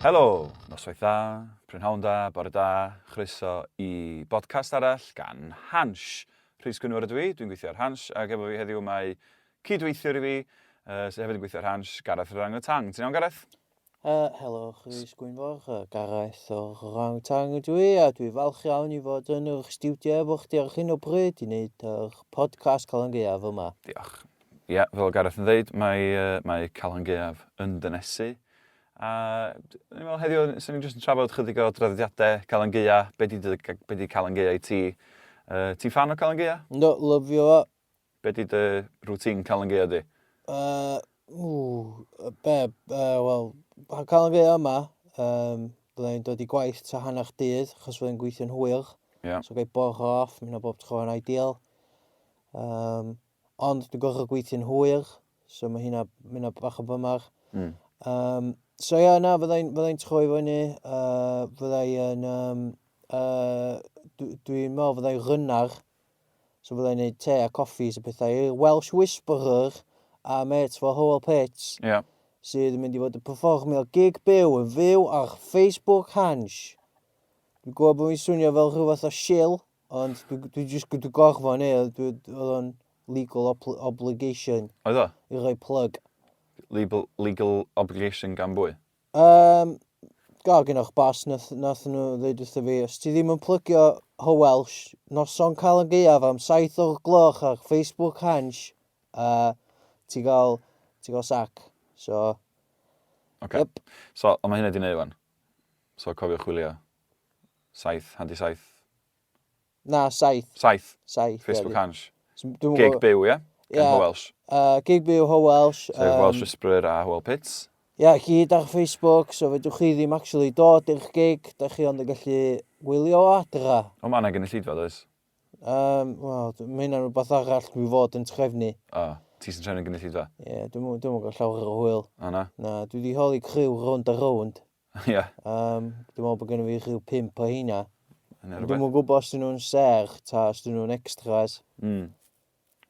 Helo, noswaith dda, prynhawn da, bore da, chroeso i bodcast arall gan Hansh. Rhys Gwynfor ydw i, dwi'n gweithio ar Hansh, ac efo fi heddiw mae cydweithiwr i fi, uh, sydd hefyd yn gweithio ar Hansh, Gareth Orangutan. Ti'n iawn, Gareth? Uh, helo, Rhys Gwynfor, uh, Gareth o'r Orangutan ydw i, a dwi falch iawn i fod yn yr stiwdio efo chdi ar hyn o bryd i wneud yr podcast Calan Gaeaf yma. Diolch. Ie, yeah, fel Gareth yn dweud, mae, uh, mae Calan Gaeaf yn dynesu. A ni'n meddwl heddiw, swn i'n jyst yn trafod chydig o draddodiadau Calan Gaea, be di, be di Calan Gaea i ti? Uh, ti'n fan o Calan Gaea? No, lyfio fo. Be di dy routine Calan Gaea di? Uh, ww, be, uh, wel, pan Calan Gaea yma, um, byddai'n dod i gwaith ta hanner dydd, achos fyddai'n gweithio'n hwyr. Yeah. So gai bore off, mae hynna bob tro yn ideal. Um, ond dwi'n gorfod gweithio'n hwyr, so mae hynna, mae hynna bach o bymar. Um, so ia, na, fyddai'n fyddai troi fyny, uh, fyddai'n, um, uh, dwi'n dwi meddwl fyddai'n rynnar, So fyddai'n neud te a coffis a pethau i'r Welsh Whisperer a mêt fo Hywel Pitts. Ie. Yeah. Sydd yn mynd i fod yn performio gig byw yn fyw ar Facebook Hansh. Dwi'n gwybod bod fi'n swnio fel rhyw fath o shill, ond dwi, dwi just dwi gorfod neu, dwi, oedd o'n legal obligation. Oedd o? I roi plug. Legal, legal obligation gan bwy? Um, go, gen o'ch bas, nath, nath nhw ddeud wrtho fi, os ti ddim yn plygio Ho Welsh, noson Calan Gaeaf am 7 o'r gloch ar Facebook Hansh, a ti gael, ti gael sac. So, okay. yep. So, ond mae hynna di wneud wan. So, cofiwch chwilio. 7, handi 7. Na, 7. 7? 7, Facebook Hansh. So, dwi'm yn Gig gwbo- byw, ie? Gan Ie. Ho Welsh. Gig byw Ho Welsh. Sef Welsh Whisperer a Hywel Pitts. Ie, yeah, gyd ar Facebook, so fedrwch chi ddim actually dod i'r gig, da chi ond yn gallu wylio o adra. O, mae yna gynulleidfa, does? Um, Wel, mae hynna'n rhywbeth arall dwi fod yn trefnu. O, ti sy'n trefnu gynulleidfa? Ie, yeah, dwi'n dwi'n gael llawer o hwyl. O, na? Na, dwi wedi holi criw rownd a rownd. Ie. Um, dwi'n meddwl bod gennym fi rhyw pump o heina. Yna Dwi'n rhywbeth. mwyn gwybod os dyn nhw'n ser ta os dyn nhw'n extras.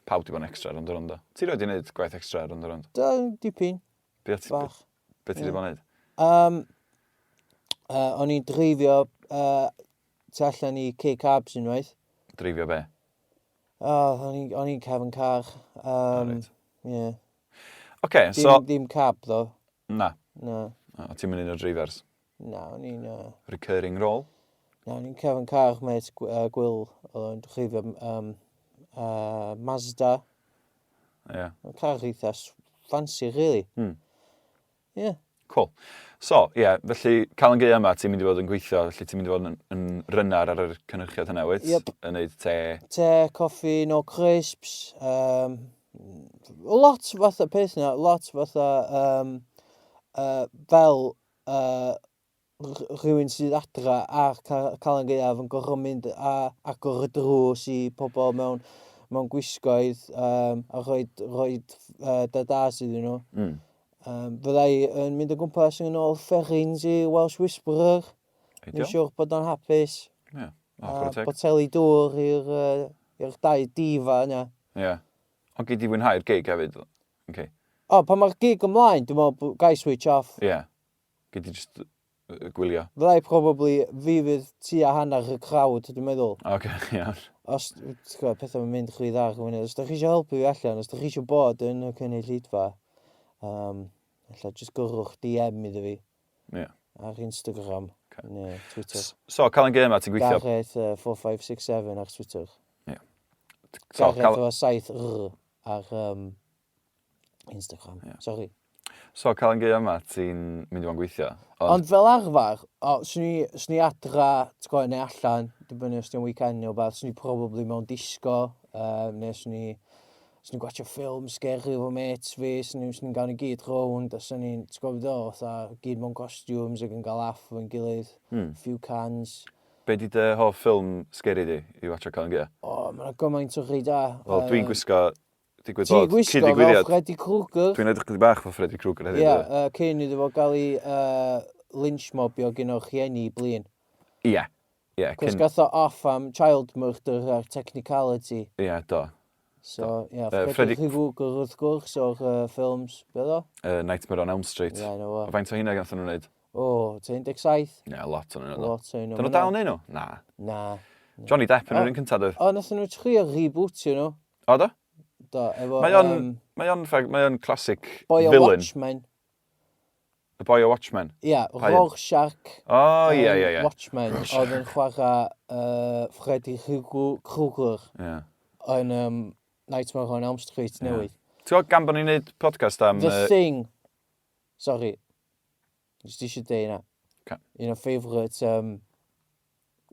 Pawb di bod yn extra rownd a rownd o. Ti roed i wneud gwaith extra rownd a rownd? Da, dipyn. Be ti, Bach. be ti wedi bod yn wneud? Um, o'n i'n dreifio tu allan i K-Cabs unwaith. Dreifio be? Oh, o'n i'n cefn car. Oh, reit. Yeah. Oce, so... Dim, dim cab, ddo. Na. Na. O, ti'n mynd un o'r drivers? Na, o'n i'n... Recurring role? Na, o'n i'n cefn car, mate, Gwyl, oedd o'n dreifio um, Mazda. Ie. Yeah. Car eitha fancy, really. Yeah. Cool. So, ie, yeah, felly, Calan Gaea yma, ti'n mynd i fod yn gweithio, felly ti'n mynd i fod yn, yn rynnar ar yr cynhyrchiad hynna, wyt? Yep. Yn neud te. Te, coffi, no crisps, um, lot fatha peth yna, lot fatha um, fel rhywun sydd adra ar Calan Gaeaf yn gorfod mynd a agor y drws i pobl mewn, mewn gwisgoedd um, a rhoi, rhoi dadas iddyn nhw. Um, fydda i yn mynd o gwmpas yn ôl fferins i Welsh Whisperer. Ideal. Mae'n siŵr bod o'n hapus. Ie. Yeah. Oh, a boteli dŵr i'r uh, dau difa yna. Ie. Yeah. Ond gei di fwynhau'r gig hefyd. Okay. O, pan mae'r gig ymlaen, dwi'n meddwl, gai switch off. Ie. Yeah. Gei di just gwylio. Fyddai probably, fi fydd tua hanner y crowd, dwi'n meddwl. Oce, okay, iawn. Os, ti'n gwybod, pethau mae'n mynd chwi dda, os da chi eisiau helpu fi allan, os da chi eisiau bod yn y cynulleidfa, um, ella just gyrrwch DM iddo fi. Ie. Yeah. Ar Instagram, okay. neu Twitter. So, Calan Gaea yma, ti'n gweithio... Gareth 4567 ar Twitter. Ie. Yeah. So, Gareth cal... efo 7 R ar um, Instagram. Yeah. Sorry. So, Calan Gaea yma, ti'n mynd i fod yn gweithio? Ond, Ond fel arfer, o, swn i, swn i adra, ti'n gwybod, neu allan, dibynnu os di'n weekend neu wbath, swn i probably mewn disco, um, neu swn i, swn i'n gwatchio ffilm scary efo mates fi, swn i'n swn i'n gael ni gyd rownd, a swn i'n, ti'n gwybod beth o, fatha, gyd mewn costumes ac yn gael laff efo'n gilydd, few cans. Be di dy hoff ffilm scary di i watcho Calan Gaea? O, mae yna gymaint o rhai da. Wel, dwi'n gwisgo digwydd Ti'n bod. gwisgo fel Cyd-ddigwyddiad. Freddy Krueger. Dwi'n edrych chydig bach fel Freddy Krueger heddiw. Ie, yeah. uh, cyn iddo fo gael ei uh, lynch mobio gen o'r rhieni blin. Ie. Ie, Cos cyn... gath o off am child murder a'r technicality. Ie, do. So, ie, yeah, Yy, Freddy Freddy- Krueger wrth gwrs o'r uh, ffilms. Be oedd o? Nightmare on Elm Street. Ie, na fo. A faint o hynna gath nhw'n wneud? O, oh, 17? Ie, yeah, lot o'n nhw. Lot o'n nhw. Dyn nhw dal yn neud nhw? Na. Na. Johnny Depp yn yr un cyntaf, doedd? O, nath nhw trio rebootio nhw. O, do? Do, efo... Mae o'n... Mae o'n, mae o'n classic Boy villain. o Watchmen. Y boi o Watchmen? Ia, yeah, Rorschach. O, ie, ie, ie. Watchmen, oedd yn chwarae Freddy Krueger. Ie. Yn Nightmare on Elm Street newydd. Ti'n gwybod, gan bod ni'n neud podcast am... The Thing. Sorry. Jyst eisiau deud hynna. Okay. Un o favourite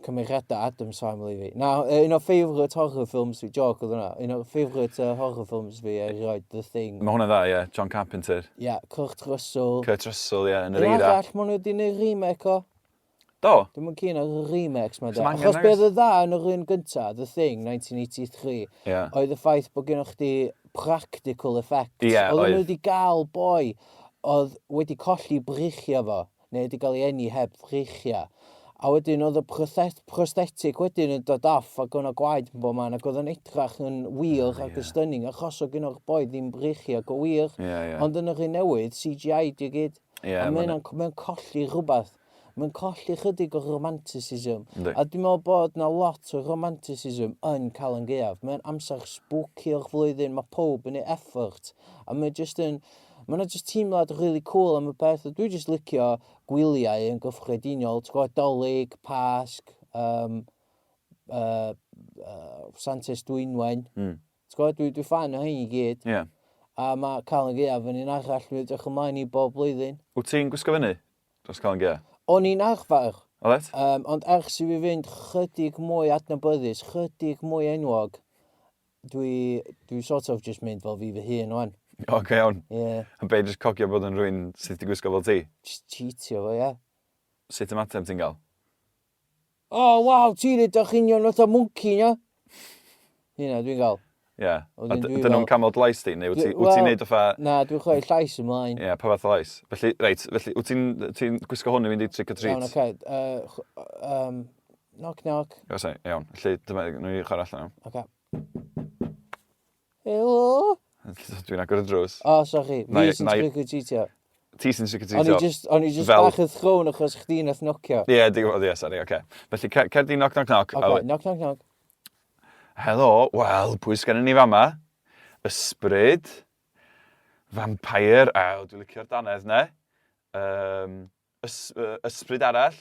cymeriadau Addams Family fi. Na, un o favourite horror films fi, joke oedd hwnna. Un o favourite horror films fi erioed, The Thing. Mae hwnna'n dda, ie. Yeah. John Carpenter. Ie, yeah, Kurt Russell. Kurt Russell, ie, yeah, yn yr Un eira. arall, maen nhw wedi gwneud remake o. Do? Dwi'm yn keen ar y remakes ma Sdim de. angen, Achos nag be oes? oedd y dda yn yr un gynta, The Thing, 1983, Ie. oedd y ffaith bod gennych chdi practical effects. Ie, Oedden oedd. nhw wedi gael boi oedd wedi colli breichiau fo, neu wedi cael ei eni heb freichiau. A wedyn oedd y prosthetic wedyn yn dod off ac oedd 'na gwaed yn bob man ac oedd o'n edrach yn wir ac yn stunning achos oedd gynno'r boi ddim breichiau go wir. Ie, ie. Ond yn yr un newydd, CGI di gyd. Ie, a ma' mae'n mae colli rhywbeth. Mae'n colli chydig o romanticism. Yndi. A dwi'n meddwl bod na lot o romanticism yn Calan Gaeaf. Mae'n amser spooky o'r flwyddyn, mae pob yn ei effort. A mae'n just yn... Mae yna just teimlad really cool am y peth. A dwi just licio gwyliau yn gyffredinol. Ti'n gwybod, Dolig, Pasg, Santes Dwynwen. Ti'n gwybod, dwi fan o hyn i gyd. Ie. A mae Calan Gaeaf yn un arall dwi'n edrych ymlaen i bob blwyddyn. Wyt ti'n gwisgo fyny dros Calan Gaeaf? O'n i'n arfer. O reit? Ond ers i fi fynd chydig mwy adnabyddus, chydig mwy enwog, dwi sort of just mynd fel fi fy hun wan. Oce, okay, iawn. Ie. Yeah. A be, jyst cogio bod yn rhywun sydd wedi gwisgo fel ti? Just cheatio fo, ie. Yeah. Sut ymateb ti'n gael? O, oh, waw, ti'n edrych union fatha mwnci, na? Hynna dwi'n gael. Ie. Yeah. A Wedyn dwi dyn nhw'n fel- camel llais di? Neu wyt ti- Dwi- wyt ti'n wel- neud fatha... Na, dwi'n chwarae llais ymlaen. Ie, yeah, pa fath o lais? Felly, reit, felly, wyt ti'n ti gwisgo hwn i fynd i trick or treat? Iawn, oce. Knock, knock. Iawn, sorry, iawn. Felly, dyma, nhw i chwarae allan. Oce. Helo? Dwi'n agor y drws. O, sorry. Na Fi i- sy'n na i- trick or treatio. Ti sy'n trick or O'n i treatio. just, o'n i just Fel- bach yn thrown achos chdi nath nocio. Ie, dwi'n gwybod, ie, sorry, oce. Felly, cer di knock, knock, knock. Oce, A- knock, knock, knock. Helo, wel, pwy sgennon ni fama? Ysbryd, vampire, a dwi'n licio'r dannedd ne. Ysbryd arall,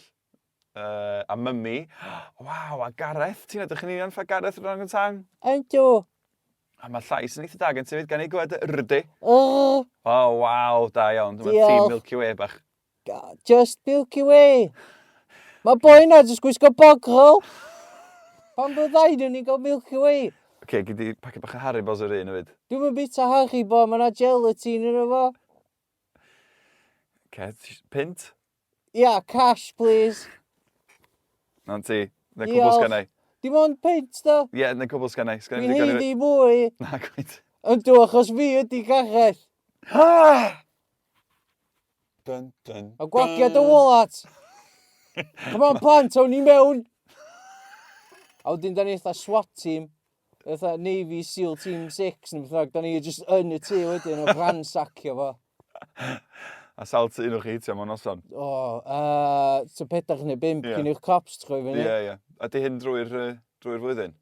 a mummy. Waw, a Gareth, ti'n edrych yn union fatha Gareth o'r Orangutan. Yndw. A mae llais yn eitha da gen ti 'fyd, gan i glywed y rdy. O! O, waw, da iawn. Dyma Diolch. Team Milky Way bach. Just Milky Way. Mae boi na jyst gwisgo bogrol. Pan bod ddau nhw'n ni'n gael Milky Way. Oce, okay, gyd i paced bach o Haribos yr un hefyd. Dwi'm yn bita Haribo, mae yna gelatine yno fo. Oce, pint? Ia, cash please. Na'n ti. Na cwbl sgennau. Dim ond peint da. Ie, yeah, na cwbl sgennau. Dwi'n heiddi mwy. Na, gwyt. Yndw, achos fi ydi Gareth. Dun, dun, A gwagia dy wallet. Come on plant, awn ni mewn. A wedyn da ni fatha SWAT team. Fatha Navy SEAL Team 6 neu beth bynnag. Da ni just yn y tŷ wedyn o ransacio fo. A sawl tŷ nhw'ch chi hitio mewn noson? O, so pedair neu bump Ie. cyn i'r cops troi fyny. Ie, ie. A di hyn drwy'r drwy'r flwyddyn?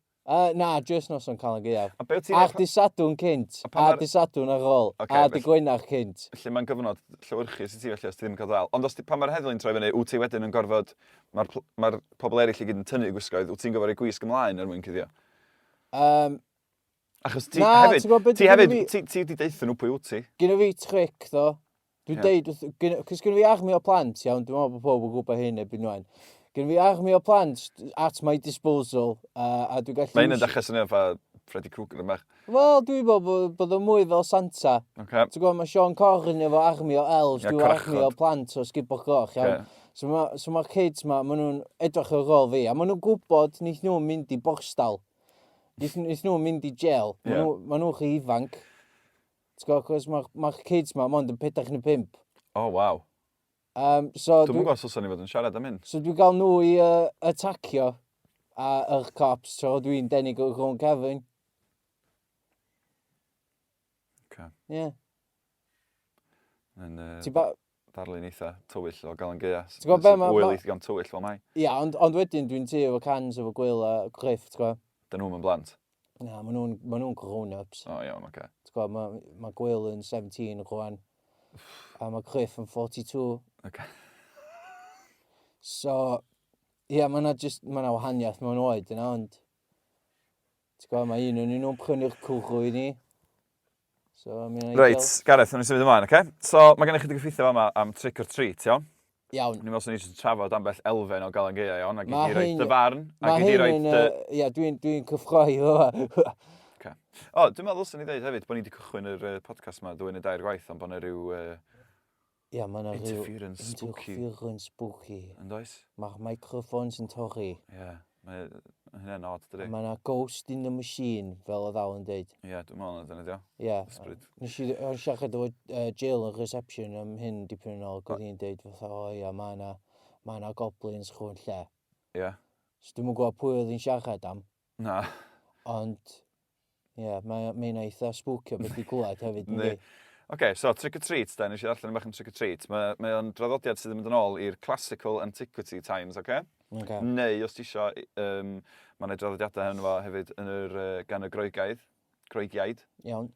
Na, just noson Calan Gaeaf. A be wyt ti'n A'r dy Sadwrn cynt, A pan a ma'r- dy Sadwrn ar ôl, Ocê, a dy felly- Gwener cynt. Felly mae'n gyfnod llewyrchus i ti felly os ti ddim yn cael ddal. Ond os ti, pan mae'r heddlu'n troi fyny, wyt ti wedyn yn gorfod... Mae'r mae pobl eraill i gyd yn tynnu gwisgoedd, wyt ti'n gorfod rhoi gwisg ymlaen er mwyn cuddio? Achos ti Na, hefyd, ti'n gwbod be' ti gynna hefyd, fi- ti, ti wedi deutha nhw pwy wyt ti. Gynna fi trick, ddo. Dwi'n deud, wrth, cos gynna fi army o plant, iawn, dwi'n meddwl bod pob yn gwybod hyn erbyn ŵan. Gynna fi army o plant at my disposal, a dwi'n gallu... Mae hyn yn dechrau swnio fatha Freddy Krueger yn bach. Wel, dwi'n meddwl bod o mwy fel Santa. Okay. Ti'n gwybod, mae Sean Corn efo army o elves, Ie, dwi'n army o corachod. plant o Sgubor Goch, iawn. Ocê. So mae'r so ma kids ma, maen nhw'n edrych ar ôl fi, a maen nhw'n gwybod wneith nhw'n mynd i borstal. Wneith nhw'n mynd i jail. Maen Ie. nhw, ma nhw'n rhy ifanc. Ti'n gwybod, cos mae'r ma kids ma mond yn 4 neu 5. Oh, waw. So Dwi'm yn dwi, gwybod os dylsen ni fod yn siarad am hyn. so dwi'n gael nhw i atacio a yr cops tra dwi'n denig o'r rownd cefn. Ocê. Ie. Yn, Ti ba... darlun eitha tywyll o Galan Gaea. Ti'n gwybod be, ma- Wyl ma- eitha digon tywyll fel mai. Ia, ond, ond wedyn dwi'n tŷ efo cans efo Gwyl a Griff, ti'n gwybod? Dyn nhw'm yn blant. Na, maen nhw'n ma nhw grown-ups. O, iawn, oce. Ti'n gwybod, mae ma Gwyl yn 17 rwan. A mae Griff yn 42. Oce. So, ia, yeah, mae yna just, mae yna wahaniaeth mewn oed yna, ond... Ti'n gwybod, mae un o'n nhw'n prynu'r cwrw i ni. So, mae'n ideal. Reit, Gareth, wnawn ni symud ymlaen, oce? So, mae gen i chydig o ffeithiau fama am trick or treat, iawn? Iawn. O'n i'n meddwl swn i jyst yn trafod ambell elfen o Galan Gaea, iawn, a gei Ma' di roi hyn- dy farn, a Mae gei di hyn roi yn... dy... Yy, Ia, dwi'n dwi cyffroi fo. Oce. O, dwi'n meddwl ddylswn i ddeud hefyd bod ni wedi cychwyn yr podcast yma ddwy neu dair gwaith, ond bod yna rhyw Ia, mae yna rhyw... interference spooky. Interference spooky. Yn does? Mae'r microphones yn torri. Ie, mae hynny'n odd, dydi? Mae yna ghost in the machine, fel oedd Al yn deud. Ie, dwi'n meddwl na dyna dio. Ie. Ysbryd. Nes i o'n i siarad efo Jill yn reception am hyn dipyn yn ôl, ac oedd hi'n deud fatha, o ia, mae yna ma yna goblins chwn lle. Ie. So dwi'm yn gwybod pwy oedd hi'n siarad am, Na. ond ie, yeah, mae mae hynna eitha spooky o beth i glywed hefyd, Yndi. yndi? Oce, so trick or treat, da, nes i ddarllen bach am trick or treat. Mae, mae o'n draddodiad sydd yn mynd yn ôl i'r classical antiquity times, oce? Oce. Neu, os ti isio, um, mae yna draddodiadau hyn fo hefyd yn yr, uh, gan y Groegaidd, Groegiaid, Iawn.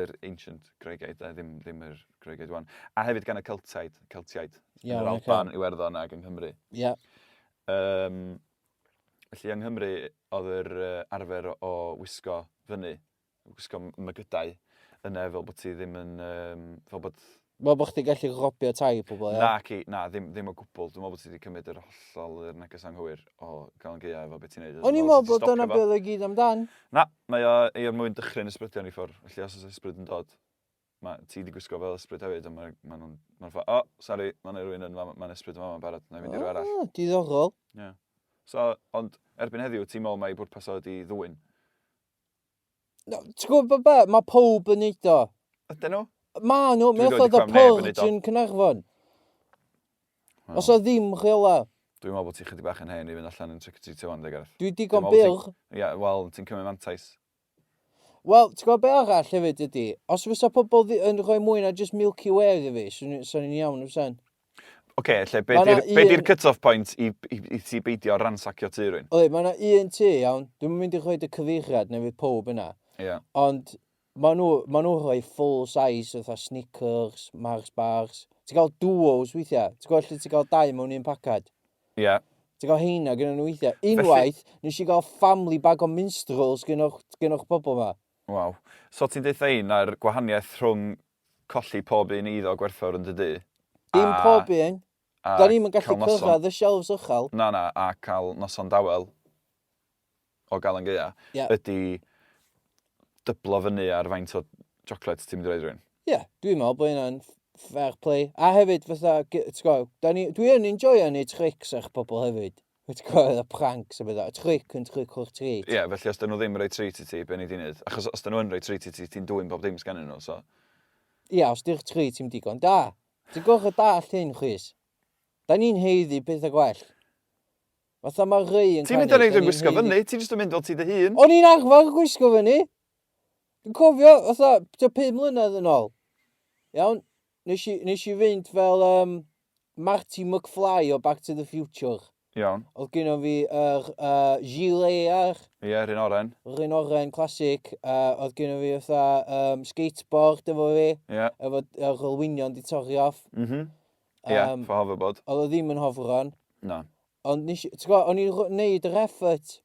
yr ancient Groegiaid, da, ddim, ddim yr Groegiaid wan. A hefyd gan y Celtiaid, Celtiaid, yn Iawn, yr oce. Alban, Iwerddon ac yng Nghymru. Ie. Um, felly yng Nghymru oedd yr uh, arfer o wisgo fyny, wisgo mygydau yna fel bod ti ddim yn, um, fel bod... Wel, bod chdi gallu robio tai pobl, ia? Na, ci, na, ddim, ddim o gwbl. Dwi'n meddwl bod ti wedi cymryd yr hollol yr neges anghywir o Galan Gaeaf efo beth ti'n neud. O'n i'n meddwl bod dyna beth oedd o gyd amdan. Na, mae o er mwyn dychryn ysbrydion i ffwrdd. Felly os oes ysbryd yn dod, mae ti wedi gwisgo fel ysbryd hefyd, ond mae ma nhw'n ma nhw'n o, oh, sori, mae yna rhywun yn fama, mae'n ysbryd yn fama barod, na i fynd i rhyw arall. Ah, diddorol. Yeah. So, ond erbyn heddiw, ti'n meddwl mai bwrpas o ydi ddwyn. No, ti'n gwybod be, be? Mae pawb yn neud o. Ydyn nhw? Ma nhw, Dwi mae erioed fatha 'di The clywed neb yn neud Purge o. yn Caernarfon. Wel, Os o ddim rheola, Dwi'n meddwl bod ti chydig bach yn hen i fynd allan yn trick or treatio wan, de Gareth. dwi digon Dwi'n meddwl byr. Ie, yeah, wel, ti'n cymryd mantais. Wel, ti'n gwybod be arall hefyd ydy? Os fysa pobl ddi- yn rhoi mwy na just Milky Way iddi fi, swn i'n iawn fysan. Oce, okay, lle, be Ma' 'na di'r be di'r un- cut-off point i, i, i ti beidio ransacio tŷ rhywun? Oe, mae yna un tŷ, iawn. Dwi'm yn mynd i rhoi y cyfeiriad neu fydd pob yna. Ie. Yeah. Ond maen nhw, ma nhw'n rhoi full size fatha Snickers, Mars bars. Ti'n cael duos weithiau. Ti'n gweld lle ti'n cael dau mewn un pacad. Ie. Yeah. Ti'n cael heina gyda nhw weithiau. Unwaith, nes i gael family bag o minstrels gyda o'ch bobl ma. Waw. So ti'n deutha i na'r gwahaniaeth rhwng colli pob un eiddo gwerthfawr yn dy dŷ? Dim a- pob un. a Da ni'm yn gallu cael noson- cyrraedd y shelves uchel. Na, na, a cael noson dawel o Galan Gaea Ie. ydy dyblo fyny ar faint o chocolates ti'n mynd i roid rhywun. Ie, yeah, dwi'n meddwl bod hynna'n fair play. A hefyd, fatha, ti'n gwybod, da ni, dwi yn enjoyo neud tricks ar pobl hefyd. Ti'n gwybod, y pranks a bethau. Trick yn trick o'r treat. Ie, yeah, felly os dyn nhw ddim yn rhoi treat i ti, be ni di wneud? Achos os dyn nhw yn rhoi treat i ti, ti'n dwyn bob dim sgennyn nhw, so... Ie, yeah, os di'r treat i'm digon da. Ti'n gorfod dallt hyn, Chris. Da ni'n haeddu pethau gwell. Fatha mae Ray yn Ti'n mynd canu, ar da yn ni'n gwisgo haeddu- fyny, ti'n just yn mynd fel ti dy hun. O'n i'n arfer gwisgo fyny. Dwi'n cofio, fatha, tua 5 mlynedd yn ôl. Iawn, nes i, nes i fynd fel um, Marty McFly o Back to the Future. Iawn. Oedd gynno fi yr uh, gilet ar, Ie, yr un oren. yr un oren classic. Uh, oedd gynno fi fatha um, skateboard efo fi, Ie. efo yr olwynion di torri off. Mhm. Ie, Um, for hoverboard. Oedd o ddim yn hofran. Na. Ond nes i, ti'n gwybod, o'n i'n neud yr effort.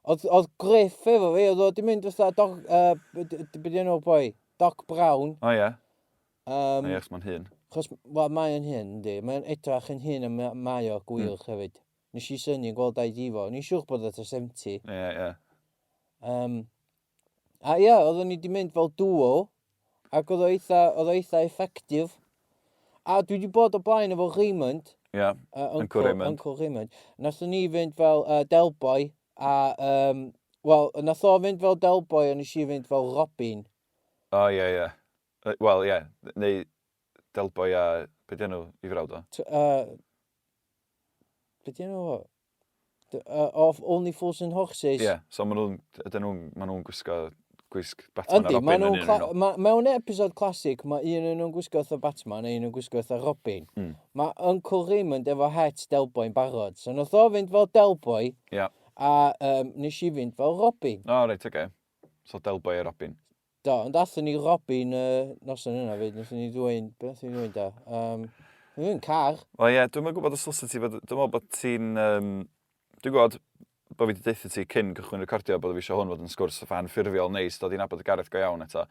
Oedd, oedd Griff efo fi, oedd o di mynd fatha Doc, uh, be di enw'r boi? Doc Brown. O ie. Um, Ie, achos mae'n hyn. Chos, wel, mae o'n hyn, yndi. Mae'n edrach yn hyn a ma- mae o gwych mm. hefyd. Nes i synnu gweld ID fo. Ni'n siŵr bod o tua 70. Ie, ie. Um, a ie, oedden ni wedi mynd fel duo, ac oedd o eitha, oedd o eitha effective. A dwi wedi bod o blaen efo Raymond, Ie. uh, Uncle Uncle, Raymond. Uncle Raymond. Nathon ni fynd fel uh, Del Boy, a, um, wel, nath o fynd fel Del Boy, a nes i fynd fel Robin. O ie, ie. Wel, ie. Neu Del Boy a... Be di enw i frawd o? T be di enw fo? Of Only Fools and Horses. Ie, so maen nhw'n... Ydyn nhw'n... Maen nhw'n gwisgo... gwisg Batman a Yndi, Robin ma' yn nhw'n un cla- nhw. ma' mewn episode classic, mae un o'n nhw'n gwisgo fatha Batman a un yn gwisgo fatha Robin. Mae Uncle Raymond efo het Del Boy'n barod. So nath o fynd fel Del Boy, Ia. a um, nes i fynd fel Robin. O, reit, oce. So Del Boy a Robin. Do, ond athon ni Robin y uh, noson yna fyd, nathon ni ddwyn, be nathon ni ddwyn da? Um, ni ddwyn car. Wel ie, dwi'm yn gwybod os dylse ti fod... Dwi'n meddwl bod ti'n... Um, dwi'n gwybod bod fi wedi deutha ti cyn cychwyn recordio bod fi eisiau hwn fod yn sgwrs fatha anffurfiol neis, dod i nabod y Gareth go iawn eto.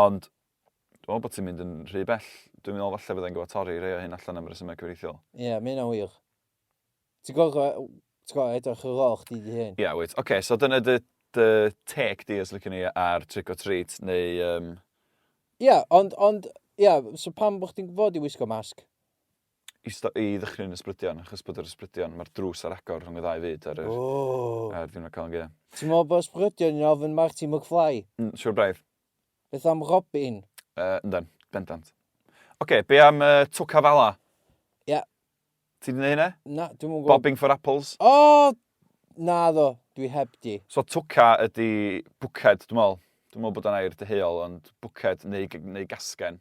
Ond dwi'n meddwl bod ti'n mynd yn rhy bell. Dwi'n meddwl falle byddai'n gwybod torri rhai o hyn allan am resymau cyfreithiol. Ie, yeah, mae hynna'n wir. Ti'n gorfod, ti'n gorfod edrych ar ôl chdi dy hun. Ie, yeah, wyt. Oce, okay, so dyna dy, dy take di os licen ni ar trick or treat, neu... Um... Ie, yeah, ond, ond, ie, yeah, so pam bod chdi'n fod i wisgo masg? I, i ddychryn ysbrydion, achos bod yr ysbrydion, mae'r drws ar agor rhwng y ddau fyd ar yr, oh. ar ddiwrnod Calan Gaeaf. Ti'n meddwl bod ysbrydion yn ofyn Marty McFly? Mm, siwr braidd. Beth am Robin? Uh, yndan, bendant. Oce, okay, be am uh, Twca Fala? Ie. Yeah. Ti 'di neud hynna? Na, dwi'm yn gwybod. Bobbing for apples? O! Na ddo, dwi heb di. So twca ydi bwced, dwi'n meddwl. Dwi'n meddwl bod o'n air deheuol, ond bwced neu, neu gasgen.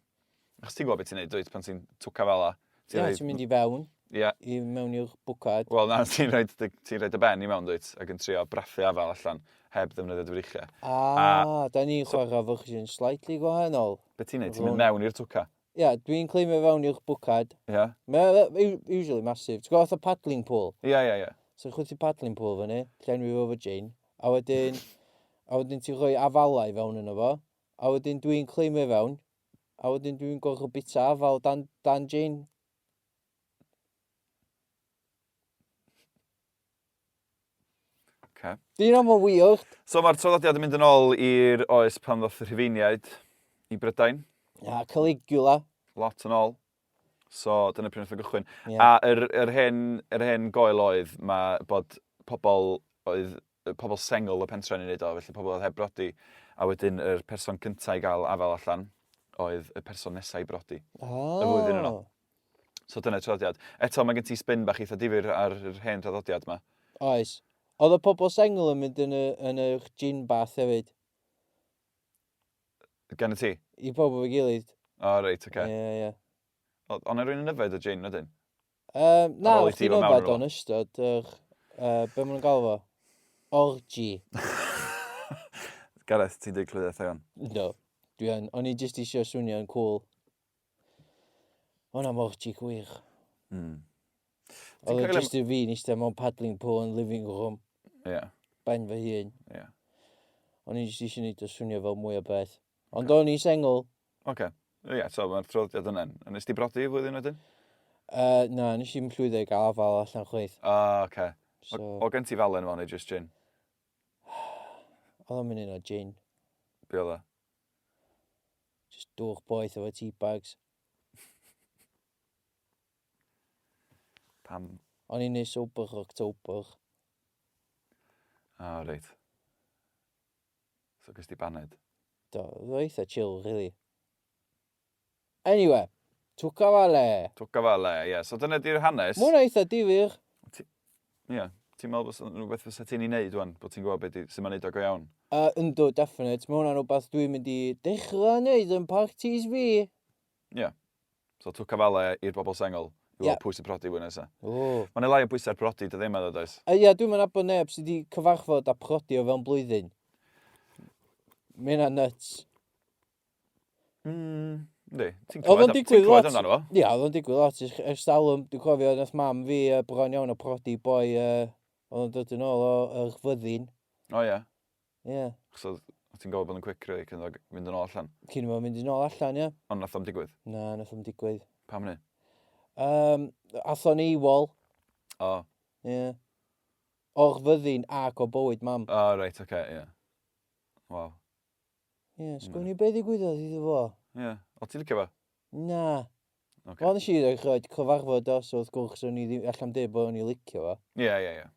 Achos ti'n gwybod beth ti'n neud, dwyt, pan ti'n twca fel 'a. Ie, ti'n mynd i fewn. Ie. I mewn i'r bwcad. Wel na, ti'n rhoi ti'n rhoi dy ben i mewn, dwyt, ac yn trio brathu afal allan heb ddefnyddio dy freichiau. Ah, da ni'n chwarae fersiwn slightly gwahanol. Be ti'n neud? Ti'n mynd mewn i'r twca? Ia, dwi'n cleimio fewn i'r bwcad. Ia. Mae usually massive. Ti'n gwybod fatha paddling pool? Ia, ia, ia. So chwythu paddling pool fyny, llenwi fo efo gin, a wedyn, a wedyn ti'n rhoi afalau i fewn yno fo, a wedyn dwi'n cleimio fewn, a wedyn dwi'n gorfod bita afal dan, dan gin. Okay. Di hynna mor weird. So mae'r traddodiad yn mynd yn ôl i'r oes pan ddoth y Rhufeiniaid i Brydain. Ia, Caligula. Lot yn ôl. So dyna pryd wnaeth o gychwyn. Yeah. A yr, yr, hen, yr hen goel oedd mae bod pobl oedd pobl sengl y pentre'n ei wneud o, felly pobl oedd heb brodi, a wedyn yr person cyntaf i gael afal allan oedd y person nesaf i brodi. Oh. Y flwyddyn yno. So dyna'r traddodiad. Eto, mae gen ti spin bach eitha difyr ar yr hen traddodiad yma. Oes. Oedd y pobl sengl yn mynd yn y, yn y gin bath hefyd? Gen y ti? I pobl efo'i gilydd. O, oh, reit, oce. Okay. Ie, yeah, ie. Yeah. Ond na rhywun yn yfed y gin, ydyn? Um, na, o'ch ti'n yfed o'n ystod, yr, uh, be maen nhw'n galw fo? Orgy. Gareth, ti'n dweud clywed eitha No, dwi yn. O'n i jyst eisiau swnio'n cool. Hwna mor chic wych. Mm. Oedd o jyst i fi'n eistedd mewn paddling pool yn living room. Ie. Yeah. Ben fy hun. Ie. Yeah. O'n i jyst eisiau gwneud o swnio fel mwy o beth. Ond o'n i'n sengl. Oce. Okay. Ie, yeah, so mae'r traddodiad yna. A nes ti brodi flwyddyn wedyn? Uh, na, nes i'n llwyddo i gael afal allan chweith. Ah, uh, oce. Okay. So... O, o gen ti falen fo neu just gin? Oedd o'n mynd un o gin. Be oedd o? Just dŵr boeth efo tea bags. Pam? O'n i'n neud sober October. O, oh, reit. So, gys ti baned? Do, oedd o eitha chill, really. Anyway, Twca Vale. Twca Vale, ie. Yeah. So dyna di'r hanes. Mae hwnna eitha difyr. Ie. Yeah. Ti'n meddwl bod rhywbeth fysa ti'n ei wneud wan? Bod ti'n gwybod beth sy'n ma'n neud o go iawn? Uh, yndw, definite. Mae hwnna'n rhywbeth dwi'n mynd i dechrau wneud yn parties fi. Ie. Yeah. So twca fale i'r bobl sengl i weld yeah. pwy sy'n prodi fwy nesaf. Oh. Mae'n lai o bwysau'r prodi, dy ddim meddwl, does? Ie, yeah, dwi'n mynd nabod neb sydd wedi cyfarfod a prodi o fewn blwyddyn. Mae hynna'n nuts. Mm, yndi. Ti'n Oedd o'n clywed, digwydd ti'n clywed lot. amdano fo? Ia, oedd o'n digwydd lot. Ers, ers talwm, dwi'n cofio nath mam fi uh, bron iawn o prodi boi, uh, oedd o'n dod yn ôl o yr fyddin. O ie. Ie. Yeah. Achos oedd oedd ti'n gwybod bod yn quick really cyn iddo fynd yn ôl allan. Cyn iddo mynd yn ôl allan, ie. Ond nath o'm digwydd. Na, nath o'm digwydd. Pam hynny? Um, ath o'n AWOL. O. Ie. Yeah. O'r fyddin ac o bywyd mam. O, reit, oce, okay, ie. Yeah. Waw. Ie, yeah, sgwn i beth ddigwyddodd iddo fo. Ie. Yeah. O, ti'n licio fo? Na. Okay. Wel, nes i ddechrau cyfarfod o, so wrth gwrs o'n i ddim, allan dweud bod o'n i licio fo. Ie, ie, ie.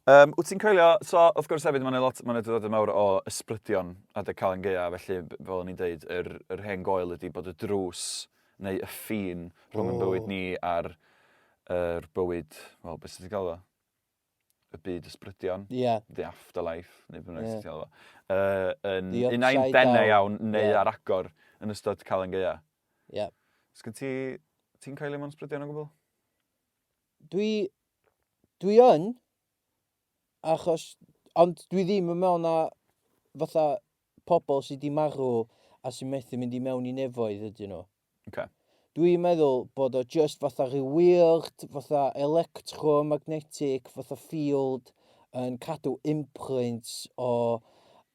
Um, wyt ti'n coelio, so wrth gwrs hefyd mae'n lot, mae'n dod mawr o ysbrydion adeg Calan Gaea, felly fel o'n i'n deud, yr, yr hen goel ydy bod y drws neu y ffin rhwng yn bywyd ni a'r yr bywyd, wel, beth sydd wedi cael o? y byd ysbrydion. Yeah. The afterlife, neu bynnag yeah. ti'n fo. Yn un ai'n denau iawn neu yeah. ar agor yn ystod Calan Gaea. Yeah. Sgyn ti, ti'n coelio mewn ysbrydion o gwbl? Dwi, dwi yn, achos, ond dwi ddim yn meddwl na fatha pobl sydd wedi marw a sy'n methu mynd i mewn i nefoedd ydyn nhw. Okay. Dwi'n meddwl bod o just fatha rhyw weird, fatha electromagnetic, fatha field yn cadw imprints o,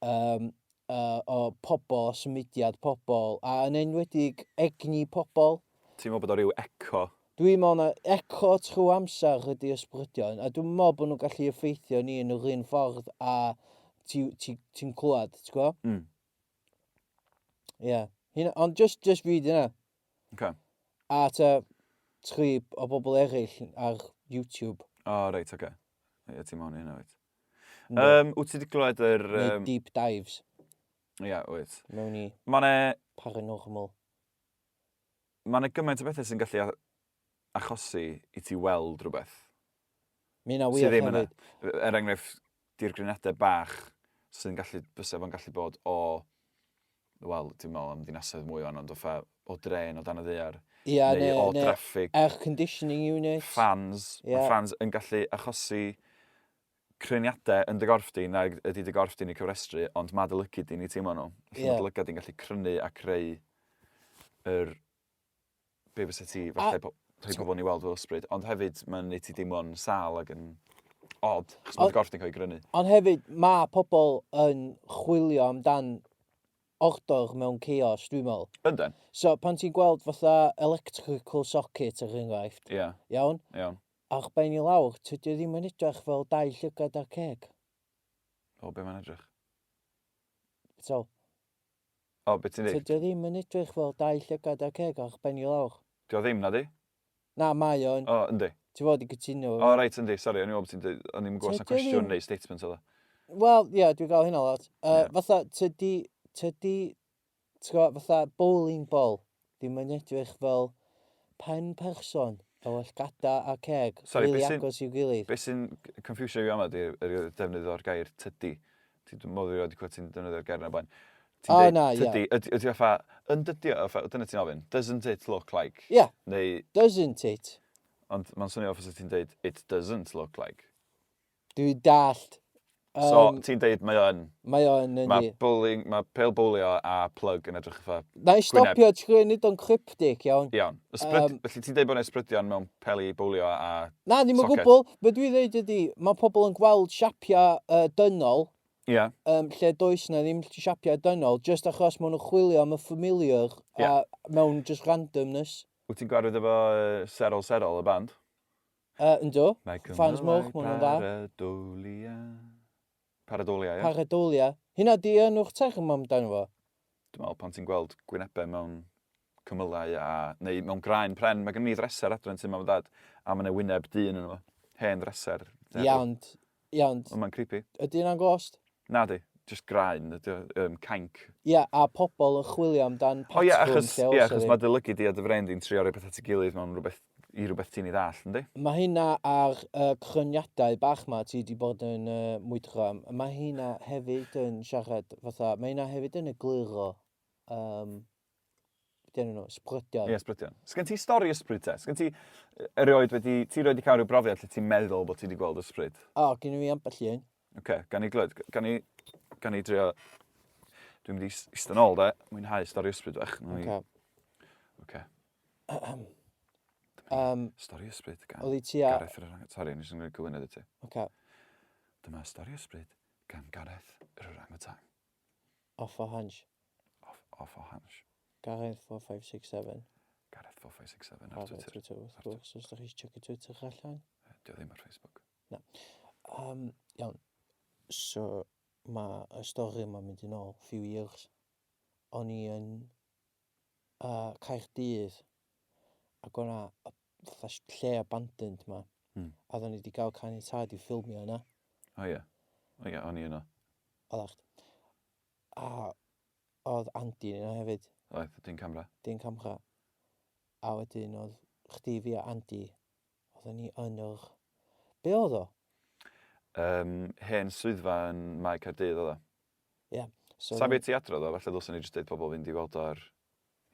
um, uh, o pobl, o symudiad pobl, a yn enwedig egni pobl. Ti'n meddwl bod o ryw echo? Dwi'n meddwl na echo trwy amser ydy ysbrydion, a dwi'n meddwl bod nhw'n gallu effeithio ni yn yr un ffordd a ti'n ti, ti clywed, ti'n gwybod? Ie. Yeah. Hynna, ond just, just fi di hynna. Okay. A ta tri o bobl eraill ar YouTube. O, oh, reit, oce. Okay. Ie, ti'n mewn i hynna, wyt. Um, wyt ti wedi clywed yr... Um... Neu deep dives. Ie, yeah, wyt. Mewn i Ma 'ne... paranormal. Mae 'na gymaint o bethau sy'n gallu achosi i ti weld rhywbeth. Mae hynna'n wir Sydd ddim yna. hefyd. Er enghraifft, dirgryniadau bach sy'n gallu, bysa fo'n gallu bod o, wel, dwi'n meddwl am ddinasoedd mwy o'n, ond fatha o dren o dan y ddaear. Ia, neu, neu, o neu draffig. air conditioning unit. Fans. Ia. Mae fans yn gallu achosi cryniadau yn dy gorff di, nag ydy dy gorff di'n eu cyfrestru, ond mae dy lygid di'n eu teimlo nhw. Felly Ie. mae dy lygad di'n gallu crynu a creu yr be fysa ti, falle, po, rhai pobl yn ei weld fel ysbryd, ond hefyd mae'n neud ti deimlo'n sâl ac yn odd, achos mae dy gorff di'n cael ei grynu. Ond hefyd, mae pobl yn chwilio amdan ordor mewn chaos, dwi'n meddwl. Yndyn? So, pan ti'n gweld fatha electrical socket, er enghraifft, Ie, iawn? iawn. A'ch ben i lawr, tydi o ddim yn edrych fel dau llygad ar ceg. O, be mae'n edrych? So, O, be ti'n dweud? Tydi o ddim yn edrych fel dau llygad a ceg ar ben i lawr. Di o ddim, na di? Na, mae o'n. O, yndi. Ti fod i gytuno. O, reit, yndi, sori, o'n i'n meddwl bod ti'n dweud, o'n i'n gwybod os na Tydi o cwestiwn ddim- neu statement oedd o. Wel, ie, yeah, dwi'n gael hynna lot. Ie. Fatha, tydi, tydi, ti'n gwbod, fatha bowling ball, ddim yn edrych fel pen person, efo llgada a ceg, Sorry, really be sy'n- agos i'w gilydd. Be sy'n confusio fi yma ydy'r defnydd o'r gair tydi. Ti'n dwi'n meddwl wedi clywed ti'n defnyddio'r gair yna o blaen. Ti'n O, deud na, ie. Tydi, ydy, ydy fatha, yn dydi o, fatha, dyna ti'n ofyn, doesn't it look like? Ie, yeah, Neu, doesn't it? ond mae'n swnio fatha ti'n deud, it doesn't look like. Dwi'n dallt. So, ti'n deud mae o'n, Mae o'n mae yndi. bowling, mae pêl bowlio a plug yn edrych fatha, Na i stopio trio neud o'n cryptic, iawn. iawn. Ysbryd, felly ti'n deud bod yna ysbrydion mewn peli bowlio a Na, ddim o socket. gwbl. Be dwi'n dweud ydy, mae pobl yn gweld siapiau dynol, Ie, um, lle does na ddim siapiau dynol, just achos maen nhw'n chwilio am y familiar Ie. a mewn just randomness. Wyt ti'n gwarfod efo Serol Serol, y band? Yndw, Mae Fans cymylau moch, ma' nhw'n dda. Paradolia. Paradolia, ie? Paradolia. Hynna di enw'r term amdano fo. Dwi'n meddwl pan ti'n gweld gwynebau mewn cymylau a... neu mewn graen pren. Mae gen i ddreser adre yn tŷ mam a dad, a mae yna wyneb dyn yno fo. Hen ddreser. Iawn, iawn. Ond mae'n creepy. Ydy hynna'n ghost? Na di, just graen, ydy o, cainc. Ia, a pobl yn chwilio amdan O ie, patrwm achos, lle ie, oes 'na achos ddim. mae dy lygaid di a dy fren di'n trio rhoi pethau at ei gilydd mewn rhywbeth, i rhywbeth ti'n ei ddall, yndi? Mae hynna ar y cryniadau bach ma ti wedi bod yn uh, mwydro am. Mae hynna hefyd yn siarad fatha, mae hynna hefyd yn egluro um, be 'di enw nhw, ysbrydion. Ie, ysbrydion. Sgen ti stori ysbryd te? Sgen ti erioed wedi... Ti erioed wedi cael rhyw brofiad lle ti'n meddwl bod ti wedi gweld ysbryd? O, gen i fi ambell un. Oce, okay, gan i glywed, gan i, gan i drio... Dwi'n mynd i eistedd nôl de, mwynhau stori ysbryd fach. Oce. Oce. Um, Stori ysbryd gan Oedd hi tua... Gareth yr Orangutan. Sori, nes i'n gwneud cyflwyniad i ti. Oce, Dyma stori ysbryd gan Gareth yr Orangutan. off o hansh. Off, off o hansh. Gareth 4, 5, 6, 7. Gareth 4567 ar Ar Twitter. Twitter, wrth gwrs, os da chi eisiau checio Twitter allan. Dio ddim ar Facebook. Um, iawn. So, mae y stori yma'n mynd yn ôl few years. O'n i yn Caerdydd ac o'na fatha lle abandoned ma. A oedden ni wedi cael caniatâd i ffilmio yna. O ie. O ie, o'n i yno. Oeddach. A oedd Andy yna hefyd, Oedd, dyn camera. dyn camera. A wedyn oedd chdi fi a Andy, oedden ni yn yr... Be oedd o? Um, hen swyddfa yn Mae Caerdydd oedd o. Ie. Yeah. So, Sa beth ti adrodd o, falle ddylswn ni jyst deud pobl fynd i weld o ar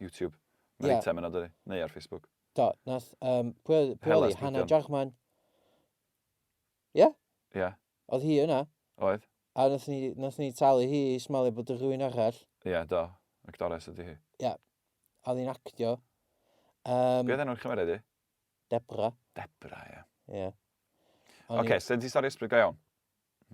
YouTube. Mae'r yeah. eitem yna, dydy? Neu ar Facebook. Do, nath, um, pwy, pwy oedd hi? Hannah Jackman. Ie? Yeah? Ie. Yeah. Oedd hi yna. Oedd. A nath ni, nath ni talu hi i smalio bod y rhywun arall. Ie, yeah, do. Actores ydy hi. Ie. Yeah. A oedd hi'n actio. Um, Be oedd enw'r chymeriad i? Debra. Debra, ie. Ie. Yeah. Oce, okay, so ti stori ysbryd go iawn?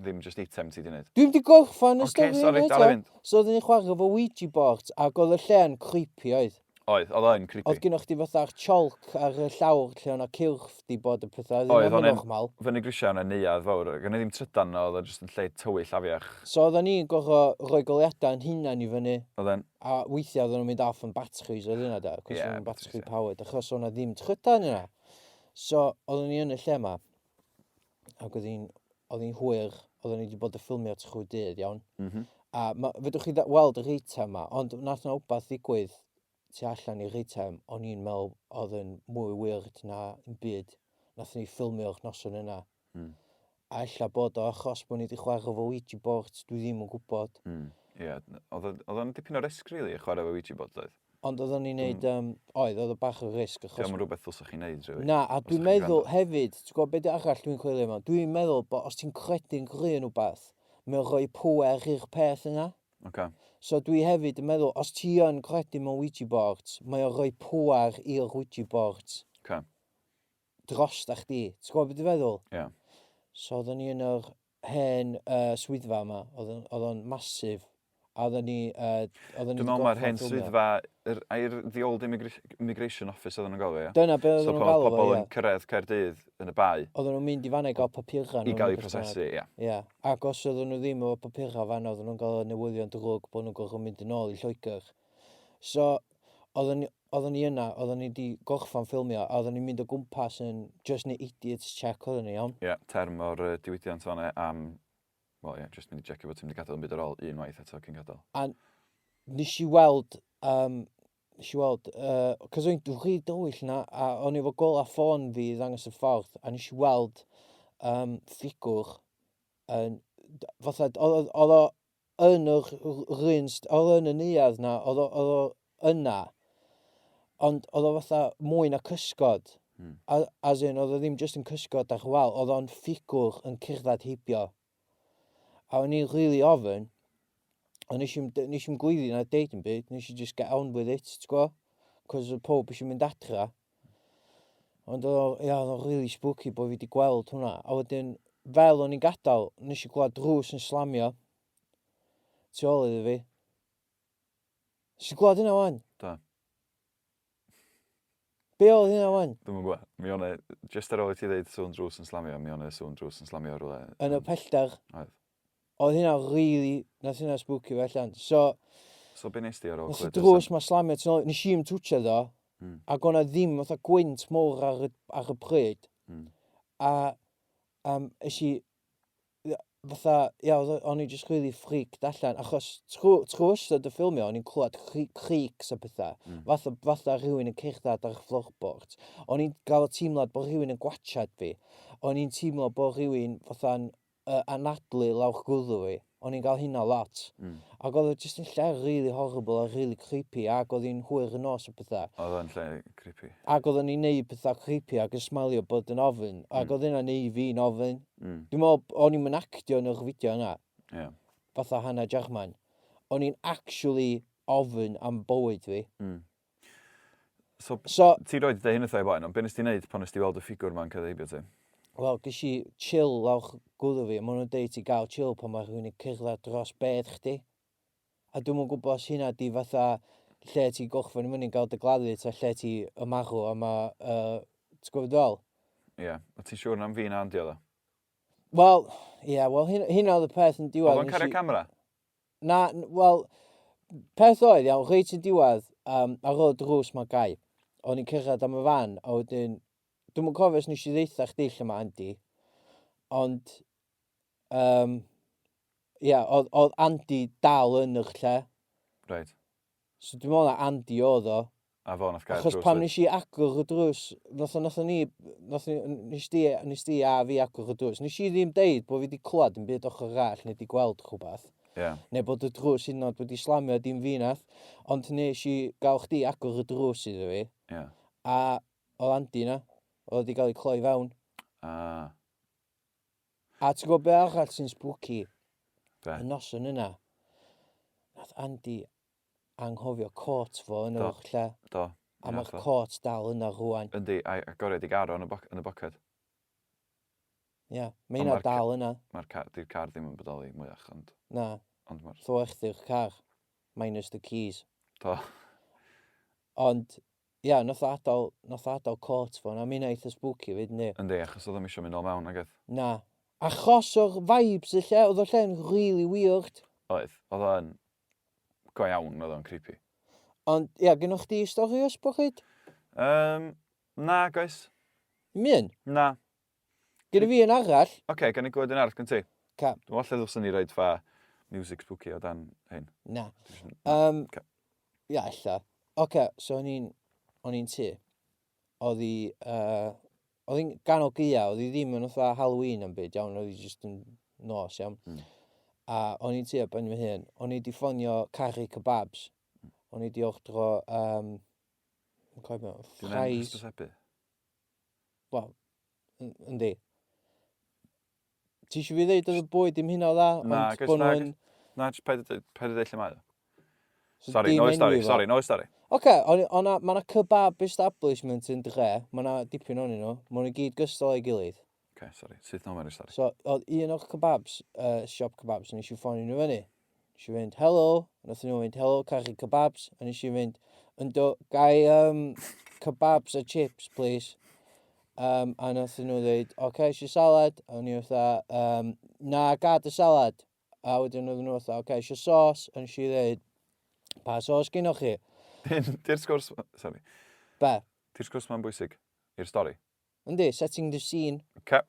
Ddim just eitem ti di wneud? Dwi'm di gorffan y stori okay, sorry, dal i fynd. So oedden ni'n chwarae efo Ouija board ac oedd y lle'n creepy oedd. Oedd, oedd o'n creepy. Oedd gynnwch chi fatha'r chalk ar y llawr lle o'na cylch di bod y pethau, oedd ddim yn normal. Fyny grisiau o'na neuadd fawr, ac o'na ddim trydan o, oedd o jyst yn lle tywyll afiach. So oedden ni'n gorfod rhoi goleuadau yn hunain i fyny. Oedden. A weithiau oedden nhw'n mynd off yn batteries oedd hynna da, cos yeah, o'n battery yeah. powered, achos o'na ddim trydan yna. So oedden ni yn y lle yma, ac oedd hi'n oedd hi'n hwyr, oedden ni wedi bod yn ffilmio trwy dydd, iawn. Mm -hmm. A ma, fedrwch chi weld yr eitem yma, ond nath na wbath ddigwydd tu allan i'r eitem, o'n i'n meddwl oedd yn mwy weird na yn byd. Nath ni ffilmio'r noson yna. A ella bod o achos bod ni wedi chwarae efo Ouija board, dwi ddim yn gwybod. Mm. Ie, yeah, oedd o'n dipyn o risg, really, chwarae efo Ouija board, oedd? Ond oedden ni'n neud, um, oedd, oedd o bach o risg. Achos... Diolch yn rhywbeth ddylsach chi'n neud, really. Na, a dwi'n meddwl hefyd, ti'n gwybod beth arall dwi'n coelio mewn? Dwi'n meddwl bod os ti'n credu'n gry yn rhywbeth, mae'n rhoi pwer i'r peth yna. Okay. So dwi hefyd yn meddwl, os ti yn credu mewn Ouija boards, mae o'n rhoi pwer i'r Ouija boards. Okay. Drosta chdi. Ti'n gwybod beth dwi'n feddwl? Ie. Yeah. So oedden ni yn yr hen uh, swyddfa yma, oedd o'n masif, a oedden ni... Uh, oedden ni Dwi'n meddwl mae'r hen swyddfa, yr, air, the old immigration office oedden nhw'n galw, ie? Dyna be oedden so, nhw'n galw fo, ie. So pobl yn cyrraedd Caerdydd yn y bae. Oedden nhw'n mynd i fanna i gael papurau nhw. I gael eu prosesu, ie. Ie. Ac os oedden nhw ddim efo papurau fanna, oedden nhw'n gael y newyddion drwg bod nhw'n gorfod mynd yn ôl i Lloegr. So, oedden ni, oedden ni yna, oedden ni wedi gorffan ffilmio, a oedden ni'n mynd o gwmpas yn just neu idiot's check oedden ni, iawn? Ie, yeah, term o'r uh, diwydiant fanna am Wel ie, jyst mynd i jecio bod ti'n mynd i gadael yn byd ar ôl un waith eto cyn gadael. A nes i weld, um, nes i weld, uh, cos o'n i'n rhy dywyll na, a o'n i efo gola ffôn fi i ddangos y ffordd, a nes i weld um, ffigwr yn, fatha, oedd o yn yr run, oedd o yn y neuadd na, oedd o yna, ond oedd o fatha mwy na cysgod. Mm. A, as in, oedd o ddim jyst yn cysgod ar wal, oedd o'n ffigwr yn cerdded heibio. A o'n i'n really ofyn, ond nes i'm, nes i'm gweiddi na deud yn byd, nes i just get on with it, ti'n gwybod? Cos oedd pob eisiau mynd adra. Ond oedd o, ia, oedd o'n really spooky bod fi wedi gweld hwnna. A wedyn, fel o'n i'n gadael, nes i glwad drws yn slamio tu ôl iddo fi. Nes i glwad hynna wan? Do. Be oedd hynna wan? Dwi'm yn gwybod. Mi o'n e, just ar ôl i ti ddeud sŵn drws yn slamio, mi o'n e sŵn drws yn slamio rhywle. Yn y pellter. Oedd. Oedd hynna really, nath hynna spooky fi allan. So, So be nes di ar ôl nath y drws ma slamio tu ôl, nes i'm twtio ddo, ac o'na ddim fatha gwynt mowr ar y, ar y pryd. A um, es i, fatha, ia, o'n i just really freaked allan, achos trwy, trwy ystod y ffilmio, o'n i'n clywed creaks a pethau, fatha, fatha rhywun yn cerdded ar y floorboard. O'n i'n gael y teimlad bod rhywun yn gwachad fi. O'n i'n teimlo bod rhywun fatha'n uh, anadlu lawr gwddw fi. O'n i'n gael hynna lot. Ac oedd o jyst yn lle really horrible a really creepy, ac oedd hi'n hwyr y nos a pethau. Oedd o'n lle creepy. Ac oedden ni'n neud pethau creepy ac yn smalio bod yn ofyn. Ac oedd hynna'n neud fi'n ofyn. Dwi'n meddwl, o'n i'n actio yn yr fideo yna. Yeah. Fatha Hannah Jackman. O'n i'n actually ofyn am bywyd fi. So, so ti roed dy hyn wrtha i blaen, ond be nes ti wneud pan nes ti weld y ffigwr ma'n cyrraedd heibio ti? Wel, ges i chill lawr gwddw fi, a maen nhw'n deud ti gael chill pan mae rhywun yn cerdded dros bedd chdi. A dwi'm yn gwybod os hynna di fatha lle ti'n gorffen i fyny'n gael dy gladdu ta lle ti yn marw a ma' uh, ti'n gwybod fel? Ie, yeah. o ti'n siŵr na am fi na Andy oedd o? Wel, ie, yeah, wel hynna, hynna oedd y peth yn diwedd. Oedd o'n cario camera? Na, wel, peth oedd, iawn, reit yn diwedd, um, ar ôl y drws mae gau, o'n i'n cyrraedd am y fan, a wedyn, dwi'm yn cofio os nes i ddeutha chdi lle mae Andy, ond, um, ia, yeah, oedd, oedd Andy dal yn yr lle. Right. So dwi'n meddwl na Andy oedd o. A fo nath gau'r Achos drws pan 'fyd. nes i agor y drws, nath nathon ni, nath ni, nes di, nes di a fi agor y drws, nes i ddim deud bod fi wedi clywed yn byd ochr arall neu wedi gweld rhywbeth. Yeah. Neu bod y drws hyd yn oed wedi slamio, dim fi nath. Ond nes i gael chdi agor y drws iddo fi. Yeah. A oedd Andy na, oedd wedi cael ei cloi fewn. Ah. A ti'n gwybod be arall sy'n spooky? Be? Y noson yna, nath Andy anghofio cot fo yn Do. yr lle. Do. A mae'r cot dal yna rwan. Yndi, a agoriad i garo yn y, yn y boced. Ie, yeah, mae hynna dal yna. Mae'r car, di'r car ddim yn bodoli mwyach, ond... Na. Ond mae'r... Tho echdi'r car, minus the keys. Do. Ond, ia, yeah, nath o adael, nath o adael cot fo, na, mae hynna eitha spooky fyd, yndi? Yndi, achos oedd o'm eisiau mynd nôl mewn, nag oedd? Na. Achos o'r vibes y lle, oedd o lle'n really weird. Oedd, oedd o'n go iawn, oedd o'n creepy. Ond, ia, gynnwch chdi stori o sbwchyd? Um, na, goes. Ddim un? Na. Gyda fi un arall. Oce, okay, gan i glywed un arall gen ti. Ca. Dwi'n meddwl lle ddylswn ni roed fa music spooky o dan hyn. Na. Um, okay. Ia, ella. Oce, okay, so o'n i'n o'n i'n tŷ. Oedd hi, uh, oedd hi'n ganol gaea, oedd hi ddim yn fatha Halloween am byd, iawn, oedd hi jyst yn nos, iawn. A o'n i'n tŷ ar ben fy hun, o'n i wedi ffonio Carrie Kebabs. O'n i wedi ordro, um, yn cofio, Dwi'n fries. hysbysebu. Wel, yndi. Ti eisiau fi ddeud oedd y bwyd dim hynna o dda, Na, ond gais, bod na, nhw'n... Na, jyst paid a paid a deud lle mae o. So Sorry, dim no stori, enwi fo. sorry, no stori. Oce, okay, ma' 'na kebab establishment yn dre, ma' 'na dipyn ohonyn nhw, ma' nhw gyd gystal â'i gilydd. Oce, sorry, syth nôl mewn i'r stori. So, oedd un o'r kebabs, siop kebabs, nes i ffonio nhw fyny. Nes i fynd, hello, a nath nhw fynd, hello, Caru Kebabs, a nes i fynd, ynddo, gai um, kebabs a chips, please. Um, a nath nhw dweud, oce, okay, eisiau salad? A o'n i fatha, um, na, gad y salad. A wedyn oedden nhw fatha, oce, okay, eisiau sauce? A nes i dweud, pa sauce gynnwch chi? Di'r sgwrs, sorry. Be? Di'r sgwrs ma'n bwysig i'r stori? Yndi, setting the scene. Oce.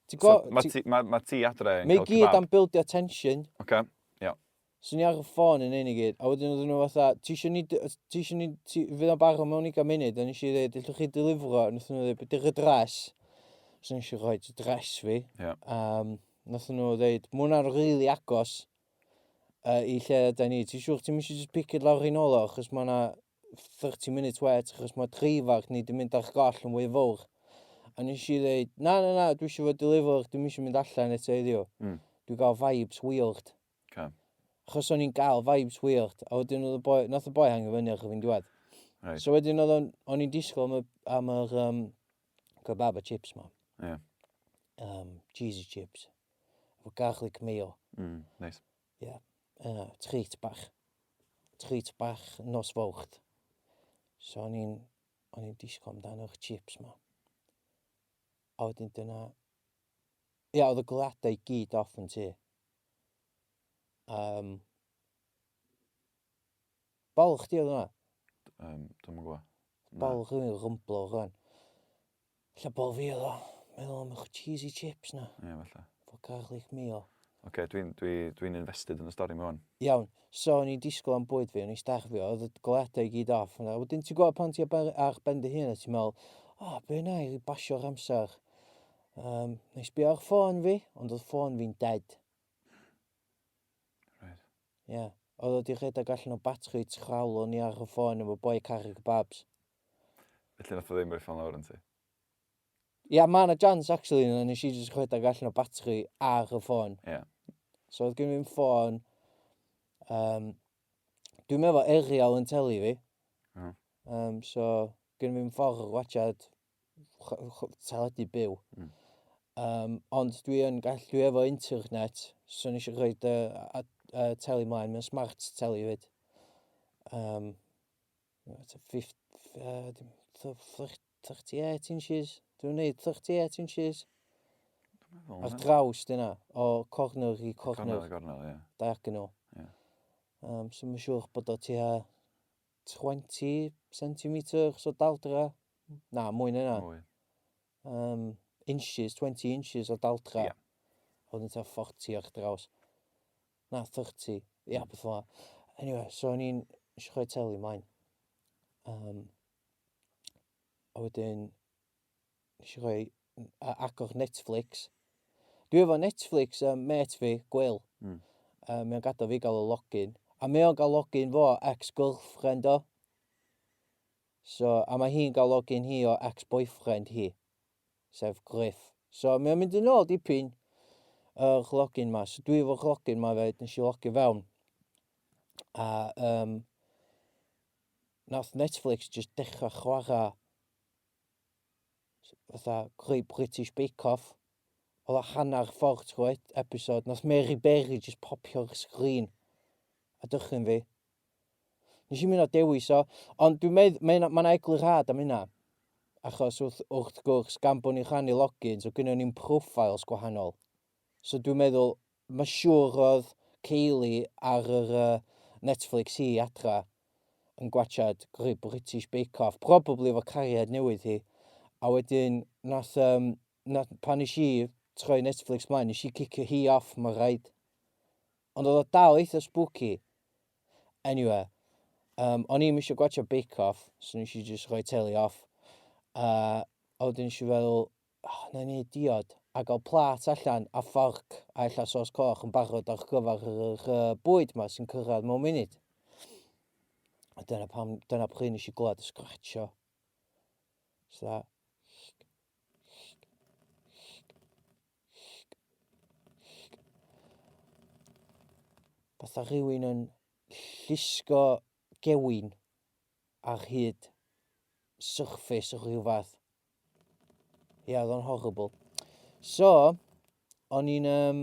Ti'n So, gwbo... mae ti, ma, ma ti adre yn Mae cael gyd kebab. am bildio tension. Oce, iawn. So ni ar y ffôn yn hyn i gyd, a wedyn oedden nhw fatha, ti eisiau ni, ti eisiau ni, ti, fydd o'n barod mewn 20 munud, a nes i ddweud, allwch chi delifro, a nath nhw ddweud, beth yw'r address? So nes i rhoi address fi. Ie. Um, nath nhw ddweud, mae hwnna'n rili really agos i lle da ni. Ti'n siŵr ti'n eisiau just pick it lawr i nôl o, achos mae yna 30 minutes wait, achos mae dreifar ni di mynd ar goll yn fwy fawr. A nes i ddweud, na, na, na, dwi eisiau fod deliver, dwi'n eisiau mynd allan eto heddiw. Dwi'n gael vibes weird. Okay. Achos o'n i'n gael vibes weird, a wedyn oedd y boi, nath y boi hangio fyny ar fi'n diwedd. Right. So wedyn oedd o'n, o'n i'n disgwyl am y, am yr um, kebab a chips ma. Yeah. Cheesy chips. Efo garlic mayo. Nice. Yeah. Treat bach. Treat bach nos fawrth. So o'n i'n o'n i'n disgwyl amdano'r chips ma. A wedyn dyna... Ia, oedd y goleuadau i gyd off yn tŷ. Um, bol chdi oedd hwnna? Dwi'm yn gwybod. Bol rhywun rymblo rwan. Ella bol fi oedd o. Meddwl am y cheesy chips na. Ie, yeah, falle. Fo garlic mayo. Oce, okay, dwi'n dwi, dwi invested yn y stori mewn. Iawn. So, o'n i'n disgwyl am bwyd fi, o'n i'n starfio, oedd y goleuadau i gyd off. A wedyn ti'n gwybod pan ti ar ben dy hun a ti'n meddwl, o, oh, be na i basio'r amser. Um, na i sbio ar ffôn fi, ond oedd ffôn fi'n dead. Right. Ie. Yeah. Oedd o di rhedeg allan o batri trawl o'n i ar y ffôn efo boi caru kebabs. Felly nath o ddim rhoi ffôn lawr yn ti? Ia, yeah, mae yna chance actually na nes i jyst rhedeg allan o batri ar y ffôn. Ie. Yeah. So oedd gen fi'n ffôn... Um, dwi'n meddwl aerial yn teli fi. Um, so gen fi'n ffordd o watchad teledu byw. Um, ond dwi yn gallu, dwi efo internet, so nes i rhoi uh, teli mlaen, mae'n smart teli fyd. Um, 38 inches, dwi'n gwneud 38 inches. Ar draws dyna, o corner i corner. Corner i corner, ie. Diagonal. Ie. Um, so mae'n siŵr bod o tua 20 centimetres o daldra. Na, mwy na hynna. Mwy. Um, inches, 20 inches o daldra. Ie. Oedd yn tua 40 ar draws. Na, 30. Ia, beth fel 'na. Anyway, so o'n i'n eisiau rhoi teli mlaen. Um, a wedyn, nes i rhoi a agor Netflix. Dwi efo Netflix, um, mate fi, Gwil. Mm. Um, mae o'n gadael fi gael y login. A mae o'n gael login fo ex-girlfriend o. So, a mae hi'n gael login hi o ex-boyfriend hi, sef Griff. So, mae o'n mynd yn ôl dipyn yr login ma. So, dwi efo'r login ma fed, nes i logio fewn. A um, nath Netflix just dechrau chwarae fatha Great British Bake Off. Oedd o hanner ffordd trwy episode. Nath Mary Berry just popio'r sgrin a dychryn fi. Nes i'm hyd yn oed dewis o. Ond dwi'n meddwl, mae 'na ma' 'na eglurhad am hynna. Achos wrth, wrth gwrs, gan bod ni'n rhannu logins, oedd gynnon ni'n profiles gwahanol. So dwi'n meddwl, mae siŵr oedd Kaylee ar yr uh, Netflix hi adra yn gwachad Great British Bake Off, probably efo cariad newydd hi. A wedyn, nath, um, nath, pan nes i troi Netflix mlaen, nes i cicio hi off, mae rhaid. Ond oedd o dal eitha spooky. Anyway, um, o'n i'm eisiau gwachio Bake Off, so nes i just rhoi teli off. Uh, a wedyn nes i feddwl, oh, na i wneud diod, a gael plat allan a fforc a ella sos coch yn barod ar gyfer yr uh, bwyd ma sy'n cyrraedd mewn munud. A dyna pam, dyna pryd nes i glwad y scratcho. So that, Fatha rhywun yn llusgo gewin ar hyd surface o rhyw fath. Ie, yeah, oedd o'n horrible. So, o'n i'n... Um,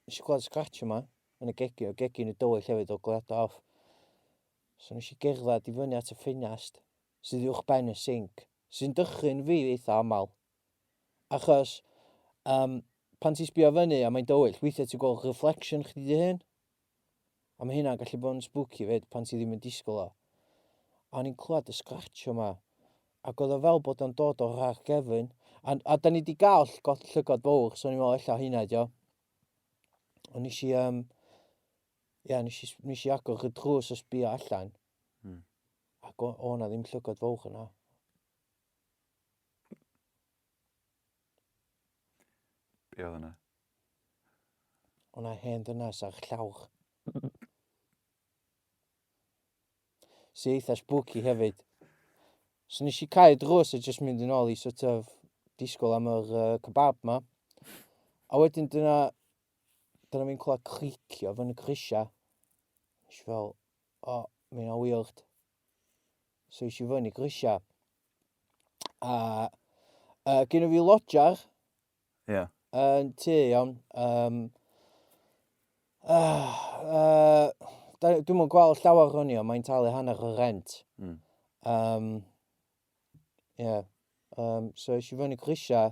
nes i gweld scratch yma yn y gegin, o gegin y dywyll hefyd o gleadau off. So nes i gerdded i fyny at y ffenast sydd uwch ben y sinc, sy'n dychryn fi eitha aml. Achos, um, pan ti'n sbio fyny a mae'n dywyll, weithiau ti'n gweld reflection chdi dy hun. A mae hynna'n gallu bod yn spooky fyd pan ti ddim yn disgwyl o. A o'n i'n clywed y scratch yma. Ac oedd o fel bod o'n dod o'r rhag gefn. A, a da ni wedi gael llygod, llygod fawr, so o'n i'n meddwl ella hynna ydi o. Ond nes i, um, ia, nes i, nes i agor y drws a sbio allan. Mm. Ac o, o na ddim llygod fawr yna. Be oedd yna? O na hen ddynas ar llawr. Sy'n eitha spooky hefyd. So nes i cau drws a just mynd yn ôl i sort of disgwyl am yr uh, kebab ma. A wedyn dyna, dyna fi'n clywed cricio fyny grisiau. Nes i fel, o, oh, mae hynna'n weird. So es i fyny grisiau. A uh, gynno fi lodjar. Ie. Yeah. Yn tŷ, iawn. Um, uh, uh, Dwi'n mwyn gweld llawer o'n i, ond mae'n talu hanner y rent. Mm. Um, yeah. Um, so es i fyny grisiau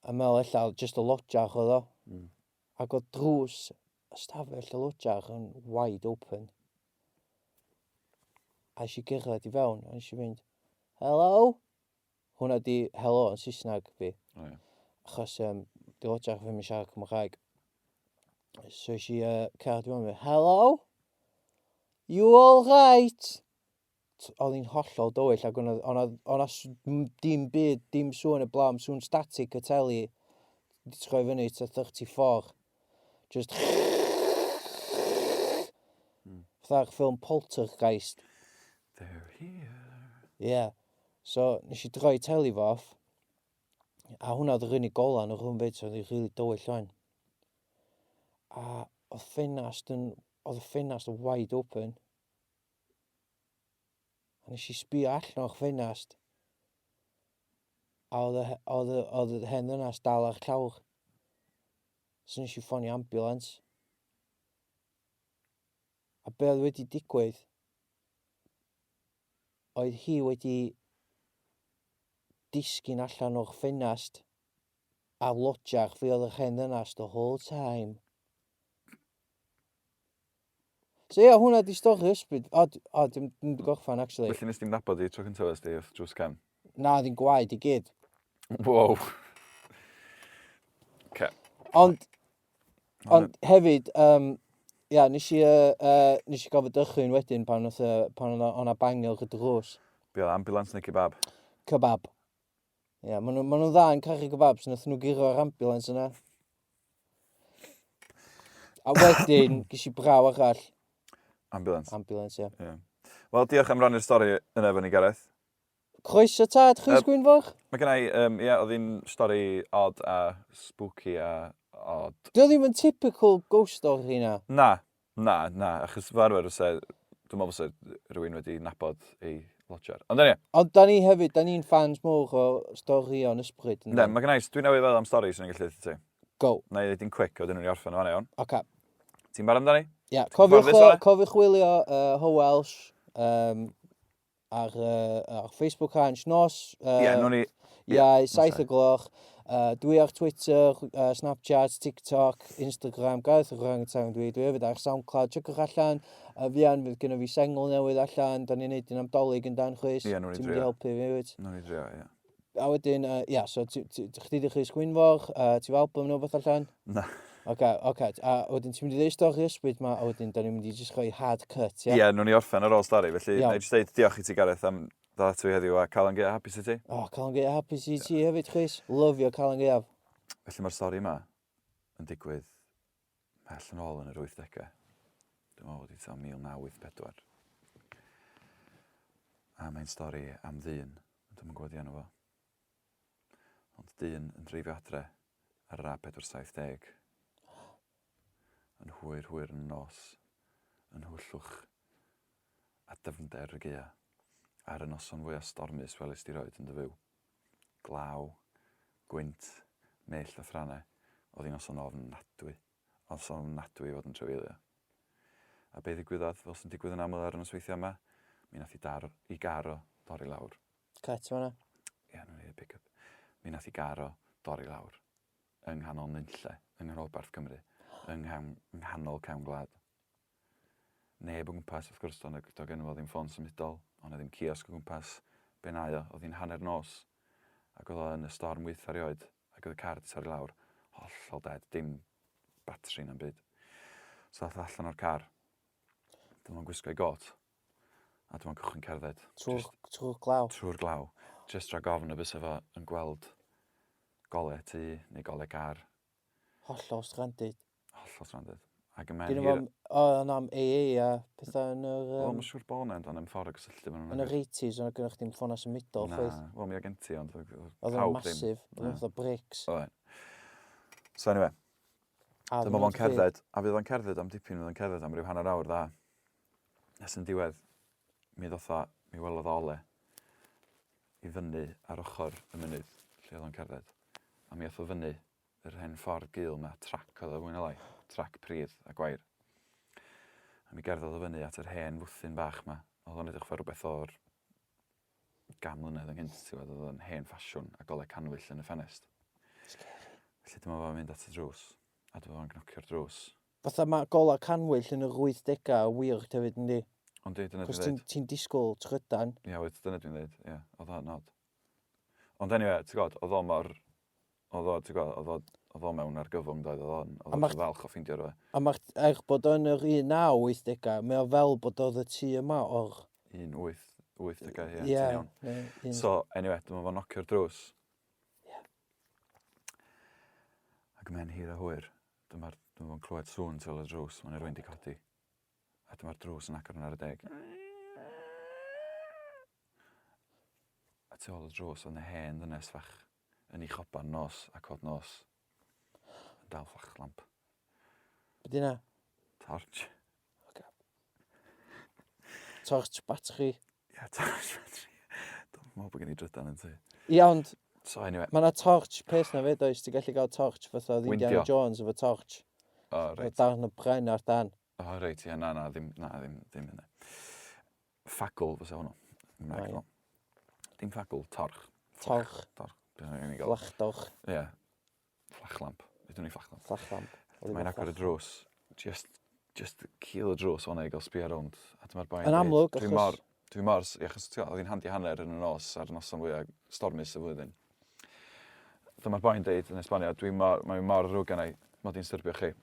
a meddwl ella just y lodjar oedd o. Mm. Ac oedd drws ystafell y lodjar yn wide open. A es i gerdded i fewn, a nes i fynd, hello? Hwna di hello yn Saesneg fi. Oh, yeah. Achos um, di lodjar fi yn siarad Cymraeg. So es i uh, cerdded i fewn, hello? You all right? Oedd hi'n hollol dywyll ac o'na, o'na, o'na dim byd, dim sŵn y blaw, sŵn static y teli, di troi fyny to 34. Just... Mm. Fatha'r ffilm Poltergeist. They're here. Yeah. So, nes i droi teli fo off. A hwnna oedd yr unig gola yn y rhwm fyd, so oedd hi'n rili dywyll o'n. A oedd ffenast yn, oedd y ffenast yn wide open. A nes i sbio allan o'r ffenast. A oedd y, oedd y, oedd y hen ddynas dal ar llawr. So nes i ffonio ambulance. A be oedd wedi digwydd, oedd hi wedi disgyn allan o'r ffenast a lodjach fi oedd yr hen ddynas the whole time. So ie, yeah, hwnna di stori ysbryd. O, o dim, dim di gorffan, actually. Felly nes di'm nabod hi tro cyntaf ys di wrth drws cefn? Na, oedd hi'n gwaed i gyd. Wow. Okay. Ond, ond hefyd, um, Ia, nes i, uh, uh, nes i gael fy dychryn wedyn pan oedd, uh, pan oedd o'na bangio ar y drws. Be oedd, ambulance neu kebab? Kebab. Ia, maen nhw, ma nhw'n dda yn caru kebabs, nath nhw guro'r ambulance yna. A wedyn, ges i braw arall. Ambulance. Ambulance, ie. Yeah. Wel, diolch am rannu'r stori yna efo ni, Gareth. Croeso tad, Rhys uh, Gwynfor. Mae gen i, um, ie, yeah, oedd hi'n stori odd a spooky a odd. Dio ddim yn typical ghost story na. Na, na, na, achos fy arfer fysa, dwi'n meddwl fysa rhywun wedi nabod ei lodger. Ond anyway. Ond da ni hefyd, da ni'n fans mowr o storïon ysbryd. Ne, mae gen i, dwi'n newydd feddwl am stori sy'n ni'n gallu dweud ti. Go. Na i ddeud un quick, a wedyn nhw'n i orffen o fan iawn. Oce. Ti'n barod amdani? Ia, yeah, cofiwch, cofiwch wylio Ho Welsh, um, ar, uh, ar Facebook Hansh nos. Ie, uh, yeah, nhw'n i... Iau, 7 o gloch. Uh, dwi ar Twitter, uh, Snapchat, TikTok, Instagram, Gareth yr Orangutan dwi. Dwi hefyd ar SoundCloud, checkwch allan. Uh, fuan fydd gennym fi sengl newydd allan, da ni'n neud un am dolyg yn dan chwys. Ie, yeah, nhw'n i drio. Ti'n mynd i helpu fi, wyt? Nhw'n i drio, ie. Yeah. A wedyn, uh, ia, so ti, ti, chdi di Rhys Gwynfor, uh, ti fo album nhw beth allan? Na. Oce, oce. A wedyn ti'n mynd i ddeud stori ysbryd ma, a wedyn da ni'n mynd i jyst rhoi hard cut, ia? Ie, yeah, nhw'n i orffen ar ôl stori, felly na i jyst deud diolch i ti Gareth am ddod ato fi heddiw a Calan Gaeaf hapus i ti. O, oh, Calan Gaeaf hapus i ti hefyd, Rhys. Lyfio Calan Gaeaf. Felly mae'r stori yma yn digwydd mhell yn ôl yn yr 80au. Dwi'n meddwl bod hi tua 1984. A mae'n stori am ddyn, dwi'm yn gwybod ei enw fo. Ond dyn yn dreifio adre ar yr A470 yn hwyr hwyr yn y nos, yn hwyllwch a dyfnder y gaea, ar y noson fwyaf stormus welist di roed yn dy fyw. Glaw, gwynt, mellt a thrannau, oedd hi'n noson ofnadwy. Noson ofnadwy i fod yn trafeilio. A be ddigwyddodd, fel sy'n digwydd yn aml ar y nosweithiau yma, mi nath i dar, i gar o dorri lawr. Cut fan'na. Ie, yeah, nhw'n ei pick-up. Mi nath i gar o dorri lawr yng nghanol nunlle, yng nghanolbarth Cymru, yng nghanol cefn gwlad. Neb o gwmpas, wrth gwrs, doedd do gen fo ddim ffôn symudol, oedd 'na ddim ciosg o gwmpas, be nai o, oedd hi'n hanner nos, ac oedd o yn y storm wyth erioed, ac oedd y car 'di torri lawr, hollol dead, dim batri na'm byd. So ath o allan o'r car, dyma fo'n gwisgo ei got, a dyma'n cychwyn cerdded. Trwy'r trwy glaw? Trwy'r glaw. Jyst rhag ofn y bysa fo yn gweld golau tŷ neu golau car. Hollol stranded. Hollol stranded. Ac yn Gynno fo, o, ond am AA a pethau yn yr... Wel, mae'n siŵr bod 'na, ond o'n ffordd o gysylltu efo nhw. Yn yr 80s, oedd gennych chdi'm ffonau symudol, chwaith. Na, wel, mi oedd gen ti, ond oedd pawb ddim. Massive, oedd o'n fatha bricks. Oedd. So anyway, dyma fo'n cerdded, a fydd o'n cerdded am dipyn, fydd o'n cerdded am ryw hanner awr dda. Nes yn diwedd, mi ddoth o, mi welodd o ole i fyny ar ochr y mynydd lle oedd o'n cerdded. A mi ath o fyny yr hen ffordd gul 'ma, trac oedd o fwy neu lai, trac pridd a gwair. A mi gerddodd o fyny at yr hen fwthyn bach 'ma. Oedd o'n edrych fel rhywbeth o'r gan mlynedd ynghynt, ti'n gwybod, oedd o'n hen ffasiwn a golau cannwyll yn y ffenest. Scary. Felly dyma fo'n mynd at y drws, a dyma fo'n gnocio'r drws. Fatha mae golau cannwyll yn yr 80au yn weird hefyd, yndi? Ond dyna dwi'n dweud. Cos ti'n ti disgwyl trydan. Ie, yeah, dyna dwi'n dweud, ie, yeah, oedd o'n odd. Ond anyway, ti'n gwybod, oedd o mor Oedd o, ti'n gweld, oedd o, oedd o mewn argyfwng doedd, oedd o'n, oedd o'n falch o ffeindio rhywle. A mae'r, er bod o'n yr 1980au, mae o fel bod oedd y tŷ yma o'r... 1880au, ie, ti'n iawn. Yeah, so, anyway, dyma fo'n nocio'r drws. Yeah. Ac mae'n hir a hwyr, dyma'r, dyma fo'n clywed sŵn tu ôl y drws, mae'n rhywun di codi. A dyma'r drws yn agor yn ar y deg. A tu ôl y drws oedd 'na hen ddynes fach yn ei choban nos a cod nos yn dal fflachlamp. Be di hynna? Torch. Oce. Torch batri. Ie, torch batri. Dwi'n meddwl bod gen i drydan yn tŷ. Ie, ond... So anyway. Mae yna torch peth na fyd oes, ti'n gallu gael torch fatha oedd Indiana Jones efo torch. O, oh, reit. Darn o bren ar dan. O, oh, reit, ie, na, na, ddim, na, ddim, ddim hynny. Ffagl fysa hwnnw. Gymraeg, oh, Dim ffagl, torch. Torch. Torch. Fflachdorch. Ie. Yeah. Fflachlamp. Ydyn ni fflachlamp. Fflachlamp. Mae'n agor y drws. Just, just cil y drws o'na i gael sbio rownd. A dyma'r boi'n Yn amlwg, achos... Dwi'n mor, dwi'n mor, achos ti'n oedd hi'n handi hanner yn y nos ar noson fwyaf stormus y flwyddyn. Dyma'r boi'n deud yn esbonio, dwi'n mor, mae'n mor ddrwg gennau, mod i'n styrbio chi.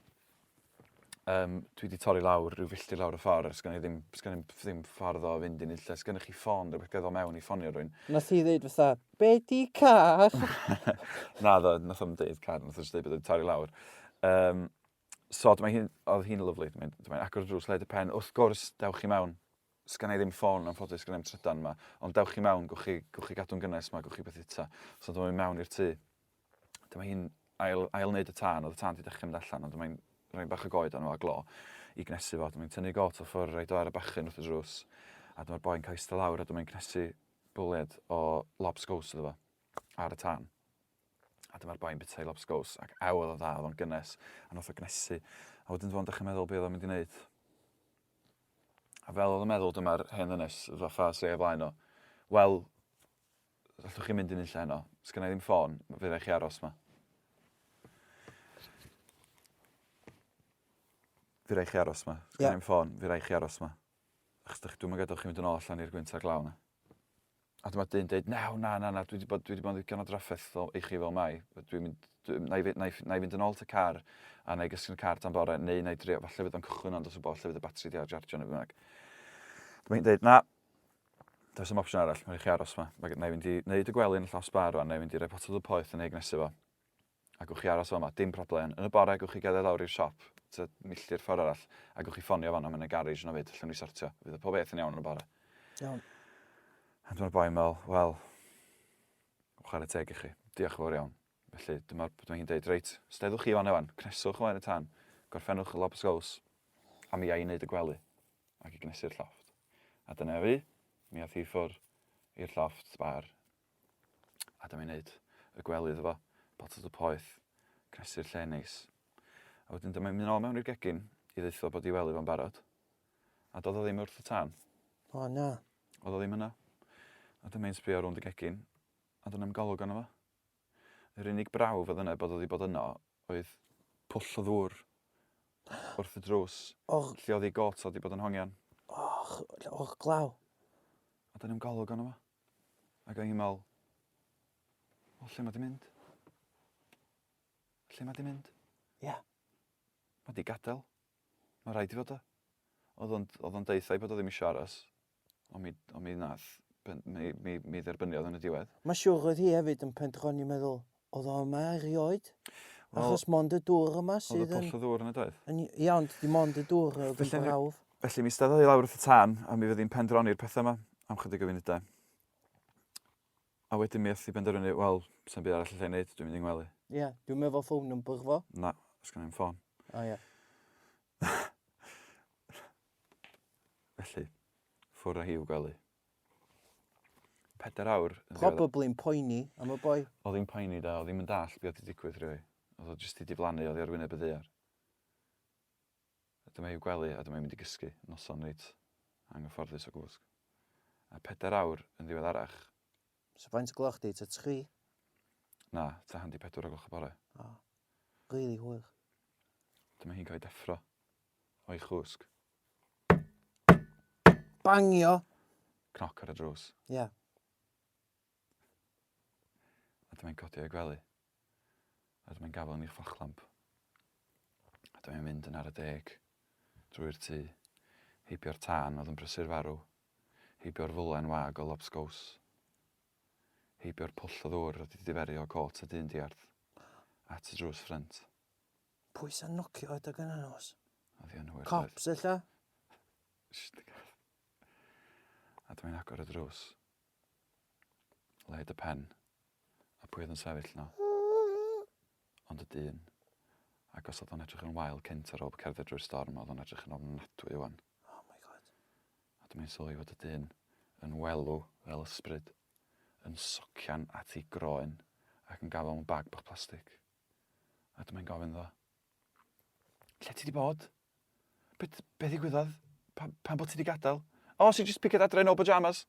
Um, dwi wedi torri lawr rhyw filltir lawr y ffordd, sgan i ddim, sgan i ddim ffordd o fynd i nunlle, sgan i chi ffôn, rhywbeth gael mewn i ffonio rhywun. Nath hi ddeud fatha, be di car? Na ddo, nath o'm deud car, nath o jyst deud bod wedi torri lawr. Um, so, dyma hi'n, oedd hi'n lyflu, dyma hi'n agor y drws, led y pen, wrth gwrs, dewch chi mewn. Sgan i ddim ffôn, anffodus, sgan i ddim trydan yma, ond dewch chi mewn, gwch chi, gwch chi gadw'n gynnes yma, gwch chi beth ita. So dyma hi'n mewn i'r tŷ. Dyma hi'n ail, ail wneud y tân, oedd y tân wedi dechrau mynd allan, ond dyma hi'n rhoi bach o goed arno fo a glo i gnesu fo. Dyma hi'n tynnu got o ffwrdd, rhaid o ar y bachyn wrth y drws, a dyma'r boi'n cael eistedd lawr, a dyma hi'n cnesu bwled o lobsgows iddo fo ar y tân. A dyma'r boi'n bwyta ei lobsgows, ac ew oedd o'n dda, oedd o'n gynnes, a nath o gnesu. A wedyn dyma fo'n dechrau meddwl be oedd o'n mynd i wneud. A fel oedd o'n meddwl, dyma'r hen ddynes, fatha se o flaen o. Wel, Allwch chi mynd i nunlle heno? Sgynna i ddim ffôn, fydd rhaid chi aros 'ma. Fydd rhaid chi aros 'ma. Sgynna i ddim ffôn, fydd rhaid chi aros 'ma. Achos dych, dwi'm yn gadael chi mynd yn ôl allan i'r gwynt a'r glaw 'na. A dyma dyn deud, na, na, na, na, dwi wedi bod, dwi wedi bod yn ddigon o drafferth fel, i chi fel mai. Dwi'n mynd, dwi, na, i, na, i, na i fynd yn ôl at y car, a na i gysgu'n y car tan bore, neu na i drio, falle fydd o'n cychwyn ond os o bobl, falle fydd y batri di ar jarjo neu bynnag. Dyma hi'n deud, na, Does dim opsiwn arall, mae'n rhaid chi aros 'ma. Mae na i fynd i wneud y gwely yn y llosg bar rwan, na i fynd i roi potel o poeth yn ei gnesu fo. A gwch chi aros fama, dim problem. Yn y bore, gwch chi gerdded lawr i'r siop, tua milltir ffordd arall, a gwch chi ffonio fanno, mae yna garej yno fyd, allwn ni sortio. Fydd y pob beth yn iawn yn y bore. Iawn. A dyma'r boi'n meddwl, wel, chwarae teg i chi, diolch yn fawr iawn. Felly, dyma, dyma hi'n deud, reit, steddwch chi fan ewan, cneswch o flaen y tân, gorffennwch y lobsgows, a mi a i wneud y gwely, ac i gnesu'r llofft. A dyna fi, mi ath hi ffwr i'r llofft sbar. A dyma i'n neud y gwely iddo fo, potel o poeth, cnesu'r lle neis. A wedyn dyma i'n mynd ôl mewn i'r gegin i ddeutho bod i wely fo'n barod. A doedd o ddim wrth y tân. O na. Oedd o ddim yna. A dyma i'n sbio rownd y gegin, a dyna i'm golwg arno fo. Yr unig brawf oedd yna bod o wedi bod yno oedd pwll o ddŵr wrth y drws. Och. Lle oedd ei got o wedi bod yn hongian. Och, och glaw. A dyna i'm golwg arno fo. Ac o'n i'n meddwl, o, lle mae di mynd? Lle mae di mynd? Ie. Yeah. Mae di gadael. Mae rhaid i fod o. Oedd o'n, oedd o'n deutha i bod o ddim eisiau aros. Ond mi, ond mi nath, mi, mi, mi dderbyniodd yn y diwedd. Mae siwr oedd hi hefyd yn pendroni meddwl, oedd o yma erioed? Well, Achos mond y dŵr yma sydd yn... Oedd y pwll o ddŵr yn y doedd? Yn, ia, ond dim ond y dŵr oedd yn brawf. Felly mi steddodd hi lawr wrth y tân, a mi fydd hi'n pendroni'r pethau yma am chydig o funudau. A wedyn mi ath hi benderfynu, wel, sa'm byd arall allai wneud, dwi'n mynd i ngwely. Ie, yeah, dwi'n meddwl ffôn number fo. Na, sgan i'm ffôn. O ie. Felly, ffwrdd â hi i'w gwely. Pedair awr. Probably'n poeni am y boi. Oedd hi'n poeni da, oedd hi'm yn dallt be oedd 'di digwydd rili. Oedd o jyst 'di diflannu oddi ar wyneb y ddaear. A dyma i'w gwely a dyma hi'n mynd i gysgu noson reit anghyfforddus o gwsg. A pedair awr yn ddiweddarach. So faint o gloch di? Ta tri? Na, ta handi pedwar o gloch y bore. O, oh, really hwyr. Dyma hi'n cael ei deffro o'i chwsg. Bangio! Cnoc ar y drws. Ie. Yeah. A dyma'n codi o'i gwely. A dyma'n gafael yn ei fflachlamp. A dyma'n mynd yn ar y deg drwy'r tŷ, heibio'r tân oedd yn brysur farw, heibio'r fwlen wag o lobsgows, heibio'r pwll o ddŵr oedd wedi diferu o cot y dyn diarth, at y drws ffrynt. Pwy sy'n nocio adeg yna nos? Oedd hi yn hwyr. Cops ella? Shh, A dyma'n agor y drws. Led y pen. A pwy oedd yn sefyll 'no? Ond y dyn. Ac os oedd o'n edrych yn wael cynt ar ôl cerdded drwy'r storm, oedd o'n edrych yn ofnadwy wan. Oh my god. A dyma'n sylwi fod y dyn yn welw fel ysbryd, yn socian at ei groen ac yn gafael mewn bag bach plastig. A dyma'n gofyn iddo, Lle ti 'di bod? Be, be ddigwyddodd? Pa, pam bod ti 'di gadael? O, si jyst pigiad adre yn ôl pyjamas.